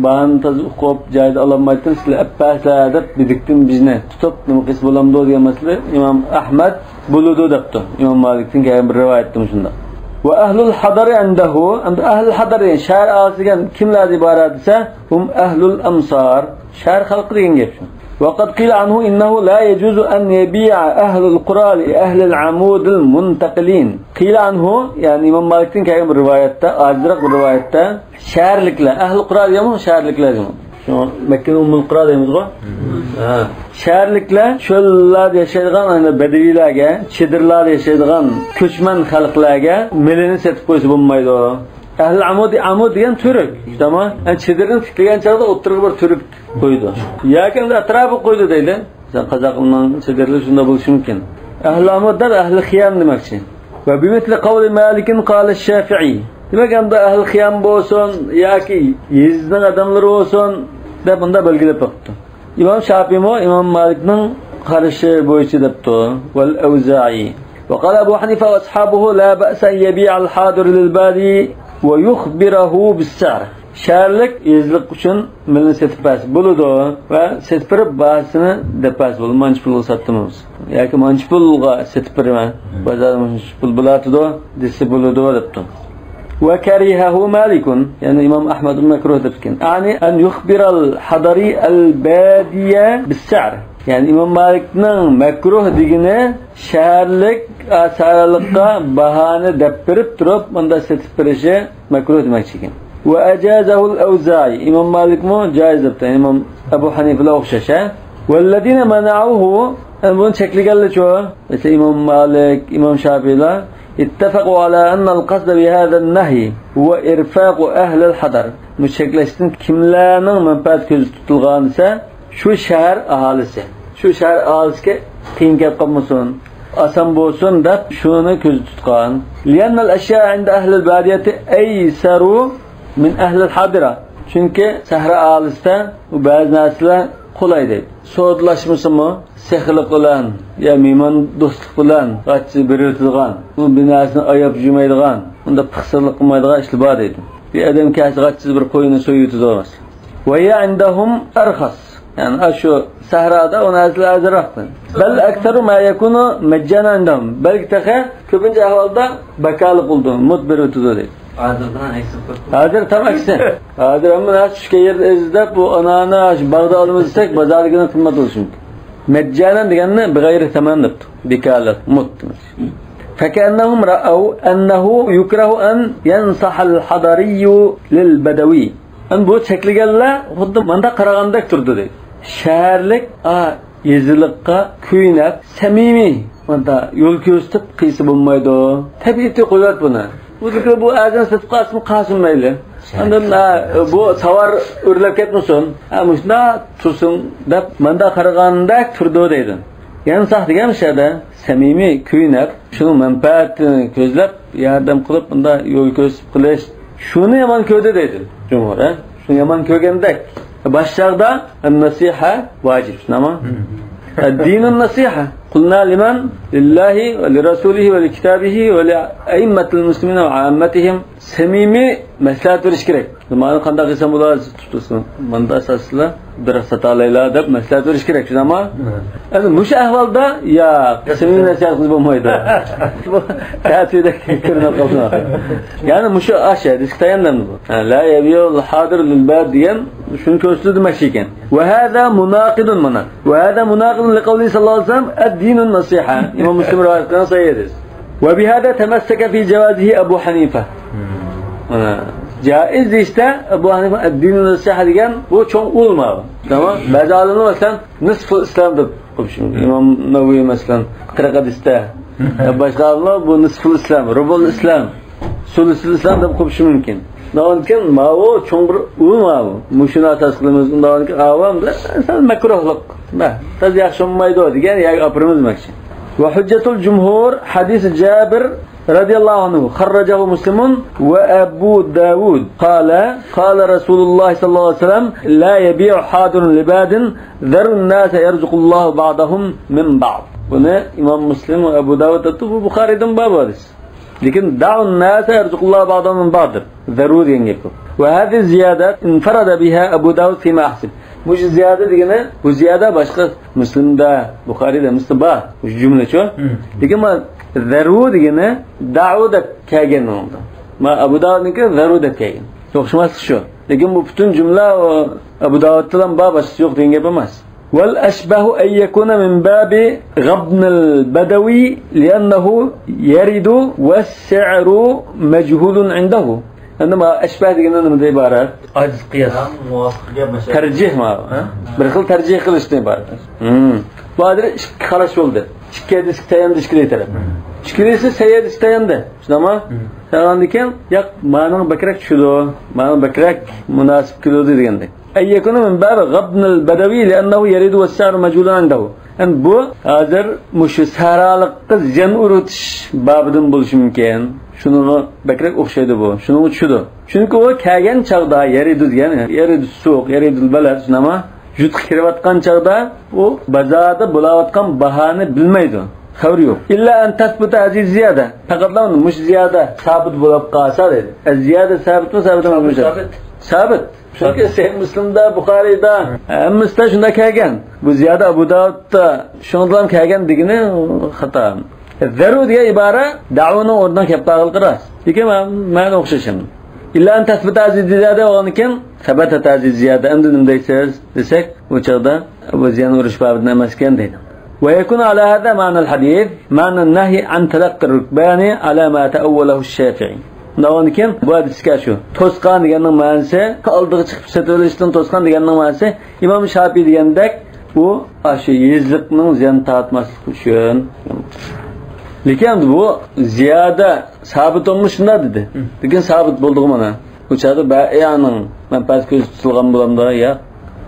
باھانى تازا ئۇقۇپ، جايىدا ئالالمايتتىم، سىلەر ئەپ بەرسىلەر دەپ، بىدىكتىن بىزنى تۇتۇپ، نېمە قىلسا بولامدۇ دېگەن مەسىلە ئىمام ئەھمەد بولىدۇ دەپتۇ. ئىمام مالىكتىن كەلگەن بىر رىۋايەتتە مۇشۇنداق. وأهل الحضر عنده، ئەمدى ئەھلى ھەدەر، يەنى شەھەر ئاھالىسى دېگەن كىملەر ئىبارەت دېسە، هم أهل الأمصار، شەھەر خەلقى دېگەن گەپ شۇ. وقد قيل عنه إنه لا يجوز أن يبيع أهل القرى لأهل العمود المنتقلين. قيل عنه، يەنى ئىمام مالىكتىن كەلگەن بىر رىۋايەتتە، ئاجىزراق بىر رىۋايەتتە، شەھەرلىكلەر، ئەھلى قۇرا دېگەنمۇ شەھەرلىكلەر دېگەن. شۇ مەككىنى ئۇممۇل قۇرا دەيمىزغۇ؟ ھە. شەھەرلىكلەر، چۆللەردە ياشايدىغان، يەنى بەدىۋىيلەرگە، چېدىرلاردا ياشايدىغان كۆچمەن خەلقلەرگە مېلىنى سېتىپ قويسا بولمايدۇ. ئەھلى ئامۇد، ئامۇد دېگەن تۈرك. تامام. يەنى چېدىرنى تىكلىگەن چاغدا ئوتتۇرىغا بىر تۈرك قويىدۇ. ياكى ئەمدى ئەتراپىغا قويىدۇ دەيلى. مىسال، قازاقلارنىڭ چېدىرلىرى شۇنداق بولۇشى مۇمكىن. ئەھلى ئامۇد دەپ ئەھلى خىيام دېمەكچى. وبمثل قول مالك قال الشافعي. دېمەك، ئەمدى ئەھلى خىيام بولسۇن ياكى يېزىنىڭ ئادەملىرى بولسۇن دەپ مۇنداق بەلگىلەپ بېقىپتۇ. ئىمام شاپىيمۇ ئىمام مالىكنىڭ قارىشى بويىچە دەپتۇ. والأوزاعي. وقال أبو حنيفة وأصحابه لا بأس أن يبيع الحاضر للبادي ويخبره بالسعر. شەھەرلىك يېزىلىق ئۈچۈن مېلىنى سېتىپ بەرسە بولىدۇ ۋە سېتىپ بېرىپ باھاسىنى دەپ بەرسە بولىدۇ. مانچە پۇلغا ساتتىمىز ياكى مانچە پۇلغا سېتىپ بېرىمەن، بازاردا مانچە پۇل بولاتىدۇ دېسە بولىدۇ دەپتۇ. وكرهه مالك، يەنى ئىمام ئەھمەد مەكرۇھ دەپتىكەن. يعني أن يخبر الحضري البادي بالسعر. يەنى ئىمام مالىكنىڭ مەكرۇھ دېگىنى شەھەرلىك، ئا، سەھرالىققا باھانى دەپ بېرىپ تۇرۇپ، مۇنداق سېتىپ بېرىشى مەكرۇھ دېمەكچى ئىكەن. وأجازه الأوزاعي، ئىمام مالىكمۇ جائىز دەپتۇ، ئىمام ئەبۇ ھەنىفىلەر ئوخشاش، ھە. والذين منعوه، ئەمما بۇنى چەكلىگەنلەرچۇ؟ مەسىلەن، ئىمام مالىك، ئىمام شافىئىلەر، اتفقوا على أن القصد بهذا النهي هو إرفاق أهل الحضر. بۇ چەكلەشتىن كىملەرنىڭ مەنپەئەتى كۆزدە تۇتۇلغان دېسە، شۇ شەھەر ئاھالىسى، شۇ شەھەر ئاھالىسىگە قىيىن كەپ قالمىسۇن، ئاسان بولسۇن دەپ شۇنى كۆزدە تۇتقان. لأن الأشياء عند أهل البادية أيسر من أهل الحاضرة. چۈنكى سەھرا ئاھالىسىدە بۇ بەزى نەرسىلەر قولاي دەيدۇ. سودىلاشمىسىمۇ، سېخىيلىق بىلەن يا مېھماندوستلۇق بىلەن غاچچىز بېرىۋېتىدىغان، بۇ بىر نەرسىنى ئاياپ يۈرمەيدىغان، بۇنداق پىخسىقلىق قىلمايدىغان ئىشلار بار دەيدۇ. بىر ئادەم كەلسە غاچچىز بىر قوينى سويۇۋېتىدۇ، مەسىلەن. وهي عندهم أرخص. يەنى ئاشۇ سەھرادا ئۇ نەرسىلەر ئەرزانراق. بل أكثر ما يكون مجانا عندهم. بەلكى تېخى كۆپىنچە ئەھۋالدا بىكارلىق بولىدۇ، مۇت بېرىۋېتىدۇ دەيدۇ. ھازىر تام ئەكسى. ھازىر ھەممە نەرسە چۈشكەن يەردە ئەرزىز دەپ، بۇ ئانانى ئاشۇ باغدا ئالىمىز دېسەك، بازاردىكىدىن قىممەت بولۇشى مۇمكىن. مەججانەن دېگەننى بىغەيرى سەمەن دەپتۇ. بىكارلىق، مۇت. فكأنهم رأوا أنه يكره أن ينصح الحضري للبدوي. ئەمدى بۇ چەكلىگەنلەر خۇددى ماندا قارىغاندەك تۇردى، دەيدۇ. شەھەرلىك، ئا، يېزىلىققا كۆينەپ، سەمىمىي ماندا يول كۆرسىتىپ قىلسا بولمايدۇ. تەبىئىتى قۇدرەت بۇنى. بۇ، بۇ ئەرزان سېتىپ قالسىمۇ قالسۇن مەيلى. ئاندىن، ئا، بۇ تاۋار ئۆرلەپ كەتمىسۇن. ھە، مۇشۇنداق تۇرسۇن دەپ ماندا قارىغاندەك تۇردى، دەيدۇ. يەنساھ دېگەن مۇشۇ يەردە سەمىمىي كۆينەپ، شۇنىڭ مەنپەئەتىنى كۆزلەپ، ياردەم قىلىپ، بۇنداق يول كۆرسىتىپ قىلىش، شۇنى يامان كۆردى دەيدۇ جۇمھۇر، ھە؟ شۇنى يامان كۆرگەندەك. باش چاغدا النصيحة واجب، شۇنداقمۇ؟ الدين النصيحة. قلنا لمن؟ لله ولرسوله ولكتابه ولأئمة المسلمين وعامتهم. سەمىمىي مەسلىھەت بېرىش كېرەك. مانا قانداق قىلسام بولار، تۇتۇسۇن. ماندا ئاساسلا بىر ساتالايلا دەپ مەسلىھەت بېرىش كېرەك، شۇنداقمۇ؟ ئەمدى مۇشۇ ئەھۋالدا ياق، سەمىمىي نەسىھەت قىلسا بولمايدۇ. بۇ تەتۈردەك كۆرۈنۈپ قالسۇن. يەنى مۇشۇ ئاشۇ ھەدىسكە تايىنىدۇ بۇ. لا يبيع الحاضر للباد دېگەن شۇنى كۆرسىتىدۇ دېمەكچى ئىكەن. وهذا مناقض مانا. وهذا مناقض لقوله صلى الله عليه وسلم الدين النصيحة. ئىمام مۇسلىم رىۋايەت قىلغان سەھىھ ھەدىس. وبهذا تمسك في جوازه أبو حنيفة. مانا، جائز دېيىشتە ئەبۇ ھەنىفە ئەددىنۇ نەسىھە دېگەن بۇ چوڭ ئۇلىما. تامام. بەزى ئالىملار مەسىلەن نىسفۇل ئىسلام دەپ قويۇپشۇ. ئىمام نەۋەۋى مەسىلەن قىرىق ھەدىستە. باشقا ئالىملار بۇ نىسفۇل ئىسلام، رۇبۇل ئىسلام، سۇلۇسۇل ئىسلام دەپ قويۇپشۇ مۇمكىن. ئۇنداقكەن ماۋۇ چوڭ بىر ئۇلما بۇ. مۇشۇنى ئاساس قىلىمىز. ئۇنداقكەن ئاۋام بىلەن سەل مەكرۇھلۇق. بەس، تازا ياخشى بولمايدۇ دېگەن يەرگە ئاپىرىمىز دېمەكچى. وحجة الجمهور حديث جابر رضي الله عنه، خرجه مسلم وأبو داود، قال، قال رسول الله صلى الله عليه وسلم، لا يبيع حاضر لباد، ذروا الناس يرزق الله بعضهم من بعض. بۇنى ئىمام مۇسلىم ۋە ئەبۇ داۋۇد دەپتۇ، بۇ بۇخارىدىمۇ بار بۇ ھەدىس. لېكىن دعوا الناس يرزق الله بعضهم من بعض دەپ، ذروا دېگەن گەپ يوق. وهذه الزيادة انفرد بها أبو داود فيما أحسب. مۇشۇ زىيادە دېگىنى، بۇ زىيادە باشقا مۇسلىمدا، بۇخارىدا، مۇسلىمدا بار. مۇشۇ جۈملىچۇ. لېكىن ما ذروا دېگىنى دعوا دەپ كەلگەن ئۇنىڭدا. ما ئەبۇ داۋۇدنىڭكى ذروا دەپ كەلگەن. ئوخشىماسلىق شۇ. لېكىن بۇ پۈتۈن جۈملە ئەبۇ داۋۇدتىلا بار، باشقىسى يوق دېگەن گەپ ئەمەس. والأشبه أن يكون من باب غبن البدوي لأنه يرد والسعر مجهول عنده. ئەمدى ما ئەشبەھ دېگەندە نېمىدىن ئىبارەت؟ ئاجىز قىياس. تەرجىھ ما. بىر خىل تەرجىھ قىلىشتىن ئىبارەت. بۇ ھازىر ئىككى قاراش بولدى. ئىككى ھەدىسكە تاياندى ئىككىلى تەرەپ. ئىككىلىسى سەھىھ ھەدىسكە تاياندى. شۇنداقمۇ؟ تايانغاندىن كېيىن، ياق، مانىڭ بەكرەك چۈشىدۇ، مانىڭ بەكرەك مۇناسىپ كېلىدۇ دېگەندەك. أن يكون من باب غبن البدوي لأنه يرد والسعر مجهول عنده. يەنى بۇ ھازىر مۇشۇ سەھرالىققا زىيان ئۇرغۇتۇش بابىدىن بولۇشى مۇمكىن. شۇنىڭغا بەكرەك ئوخشايدۇ بۇ. شۇنىڭغا چۈشىدۇ. چۈنكى ئۇ كەلگەن چاغدا يرد دېگەن، يرد السوق، يرد البلد، شۇنداقمۇ؟ يۇرتقا كىرىۋاتقان چاغدا ئۇ بازاردا بولاۋاتقان باھانى بىلمەيدۇ. خەۋىرى يوق. إلا أن تثبت هذه الزيادة. پەقەتلا مۇشۇ زىيادە سابىت بولۇپ قالسا دەيدۇ. ئە، زىيادە سابىتمۇ، سابىت ئەمەسمۇ؟ سابىت. سابىت. چۈنكى سەھىھ مۇسلىمدا، بۇخارىيدا، ھەممىسىدە شۇنداق كەلگەن. بۇ زىيادە ئەبۇ داۋۇدتا شۇنىڭدىلا كەلگەن دېگىنى خاتا. زەرۇ دېگەن ئىبارە دەئۇنىڭ ئورنىغا كەپ قالغىنى راست. لېكىن مەن، مەن ئوخشاش ئەمدى. إلا أن تثبت هذه الزيادة بولغاندىن كېيىن، ثبت هذه الزيادة، ئەمدى نېمە دەيسىز دېسەك، ئۇ چاغدا ئەبۇ زىيان ئۇرۇش بابىدىن ئەمەسكەن دەيدۇ. ويكون على هذا معنى الحديث، معنى النهي عن تلقي الركبان على ما تأوله الشافعي. ئۇنداق بولغاندىن كېيىن بۇ ھەدىسكە شۇ توسقان دېگەننىڭ مەنىسى، ئالدىغا چىقىپ سېتىۋېلىشتىن توسقان دېگەننىڭ مەنىسى ئىمام شاپىي دېگەندەك، ئۇ ئاشۇ يېزىقنىڭ زىيان تارتماسلىقى ئۈچۈن. لېكىن بۇ زىيادە سابىت بولمىسا شۇنداق دېدى. لېكىن سابىت بولدىغۇ مانا. ئۇ چاغدا بەيئانىڭ مەنپەئەتى كۆزدە تۇتۇلغان بولامدۇ؟ ياق.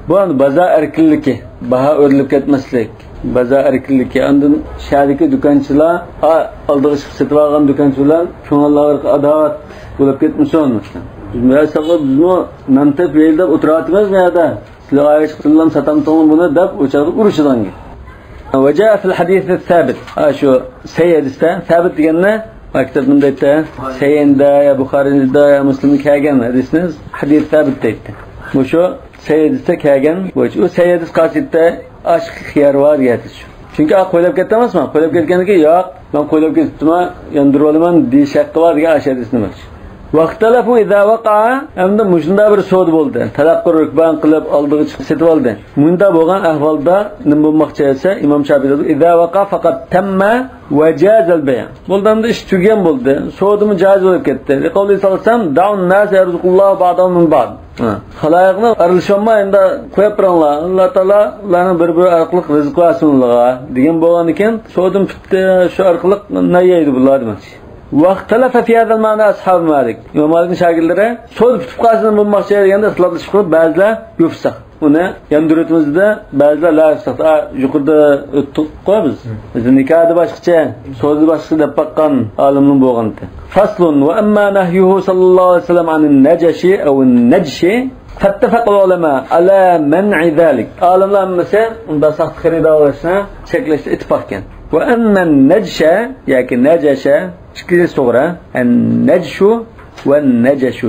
بۇ ئەمدى بازار ئەركىنلىكى، باھا ئۆرلەپ كەتمەسلىك، بازار ئەركىنلىكى. ئاندىن شەھەردىكى دۇكانچىلار، ئا، ئالدىغا چىقىپ سېتىۋالغان دۇكانچى بىلەن كۆڭۈللەرگە ئاداۋەت بولۇپ كەتمىسۇن. بىز، بىزمۇ نان تېپىپ يەيلى دەپ ئولتۇرۇۋاتىمىز بۇ يەردە. سىلەر ئايرىشىپ سىلەرمۇ ساتامتىڭلار بۇنى دەپ ئۇ چاغدا ئۇرۇشىدىغان گەپ. وجاء في الحديث الثابت. ھا، شۇ سەھىھ ھەدىستە سابىت دېگەننى، مەكتەپنى دەيتتى. سەھىھدە يا بۇخارىيدا يا مۇسلىمدا كەلگەن ھەدىسنى ھەدىس سابىت دەيتتى. بۇ شۇ سەھىھ ھەدىستە كەلگەن. بۇ، ئۇ سەھىھ ھەدىس قايسى دەيتتى؟ ئاشۇ خىيار بار دېگەن ھەدىس شۇ. چۈنكى ئا قويلاپ كەتتى ئەمەسمۇ؟ قويلاپ كەتكەندىن كېيىن، ياق، مەن قويلاپ كېتىپتىمەن، ياندۇرۇۋالىمەن دېيىش ھەققى بار دېگەن ئاشۇ ھەدىسنى دېمەكچى. واختلفوا إذا وقع، ئەمدى مۇشۇنداق بىر سودا بولدى. تەلەققۇ رۇكبان قىلىپ ئالدىغا چىقىپ سېتىۋالدى. مۇنداق بولغان ئەھۋالدا نېمە بولماقچى دېسە، ئىمام شاپىي دەيدۇ، إذا وقع فقد تم وجاز البيع. بولدى، ئەمدى ئىش تۈگىگەن بولدى. سودىمۇ جايىز بولۇپ كەتتى. لقوله صلى الله عليه وسلم، دعوا الناس يرزق الله بعضهم من بعض. ھە. خالايىقنى ئارىلىشىۋالماي، ئەمدى قويۇپ بېرىڭلار. ئاللا تائالا ئۇلارنى بىر-بىرى ئارقىلىق رىزىق بەرسۇن ئۇلارغا دېگەن بولغاندىكىن، سودىمۇ پۈتتى، شۇ ئارقىلىق نان يەيدۇ بۇلار دېمەكچى. واختلف في هذا المعنى أصحاب مالك. ئىمام مالىكنىڭ شاگىرتلىرى سودا پۈتۈپ قالسىلا بولماقچى دېگەندە ئىختىلاپلىشىپ قېلىپ، بەزىلەر يۇفساق. ئۇنى ياندۇرۇۋېتىمىز دېدى، بەزىلەر لا يۇفساق. ئا، يۇقىرىدا ئۆتتۇققۇ بىز. بىز نىكاھدا باشقىچە، سودىدا باشقىچە دەپ باققان ئالىملار بولغانتى. فصل، وأما نهيه صلى الله عليه وسلم عن النجش أو النجش فاتفق العلماء على منع ذلك. ئالىملار ھەممىسى ئۇنداق ساختا خېرىدارلىشنى چەكلەشتە ئىتتىپاق ئىكەن. وأما النجش ياكى نەجەشە، ئىككىلىسى توغرا. النجش والنجش.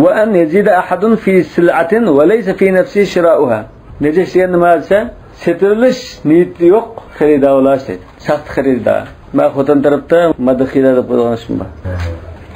وأن يزيد أحد في سلعة وليس في نفسه شراؤها. نەجەش دېگەن نېمە دېسە، سېتىۋېلىش نىيىتى يوق خېرىدار بولاش دەيدۇ. ساختا خېرىدار. مەن خوتەن تەرەپتە ماددىخىيلار دەپ قويغان ئىشىم بار.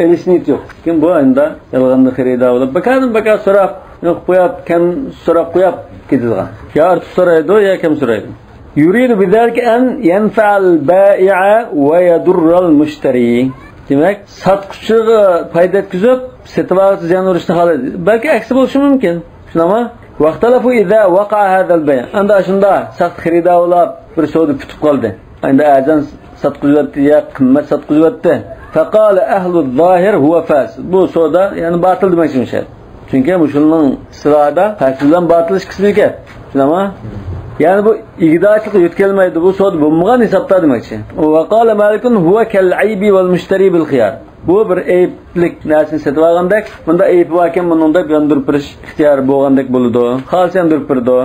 ئېلىش نىيىتى يوق. لېكىن بۇ ئەمدى يالغاندا خېرىدار بولۇپ، بىكاردىن بىكار سوراپ، يوق، قويۇپ، كەم سوراپ قويۇپ كېتىدىغان. يا ئارتۇق سورايدۇ، يا كەم سورايدۇ. يريد بذلك أن ينفع البائع ويضر المشتري. دېمەك، ساتقۇچىغا پايدا يەتكۈزۈپ، سېتىۋالغۇچىغا زىيان ئۇرۇشنى خالايدۇ. بەلكى ئەكسى بولۇشى مۇمكىن. شۇنداقمۇ؟ واختلفوا إذا وقع هذا البيع. ئەمدى ئاشۇنداق ساختا خېرىدار بولاپ، بىر سودا پۈتۈپ قالدى. ئەمدى ئەرزان ساتقۇزۇۋەتتى يا قىممەت ساتقۇزۇۋەتتى. فقال أهل الظاهر هو فاسد. بۇ سودا، يەنى باتىل دېمەكچىمىز. چۈنكى مۇشۇنىڭ سىرادا پاسىد بىلەن باتىل ئىككىسى بىر گەپ. شۇنداقمۇ؟ يەنى بۇ ئىگىدارچىلىققا يۆتكەلمەيدۇ، بۇ سودا بولمىغان ھېسابتا دېمەكچى. وقال مالك هو كالعيب والمشتري بالخيار. بۇ بىر ئەيىبلىك نەرسىنى سېتىۋالغاندەك، بۇندا ئەيىبى باركەن بۇنىڭ دەپ ياندۇرۇپ بېرىش ئىختىيارى بولغاندەك بولىدۇ. خالىسا ياندۇرۇپ بېرىدۇ.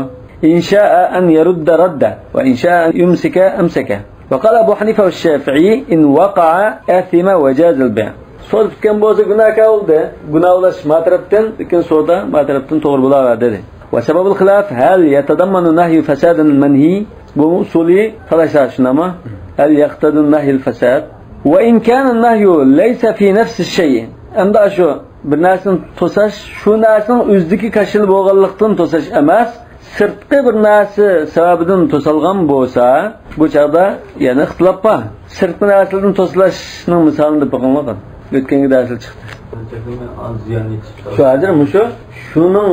إن شاء أن يرد رد، وإن شاء أن يمسك أمسك. وقال أبو حنيفة والشافعي إن وقع أثم وجاز البيع. سودا پۈتكەن بولسا گۇناھكار بولدى. گۇناھ بولۇش ما تەرەپتىن، لېكىن سودا ما تەرەپتىن توغرا بولاۋەردى. وسبب الخلاف هل يتضمن نهي فساد المنهي؟ بۇ ئۇسۇلىي تالاشلار شۇنداقمۇ؟ هل يقتضي النهي الفساد؟ وإن كان النهي ليس في نفس الشيء. ئەمدى شۇ بىر نەرسىنى توساش، شۇ نەرسىنىڭ ئۆزىدىكى كاشىلا بولغانلىقتىن توساش ئەمەس، سىرتقى بىر نەرسە سەۋەبىدىن توسالغان بولسا، بۇ چاغدا يەنە ئىختىلاپ بار. سىرتقى نەرسىلەردىن توسىلىشنىڭ مىسالىنى دەپ بېقىڭلار. ئۆتكەنكى دەرسلەر چىقتى. شۇ ھازىر مۇشۇ، شۇنىڭ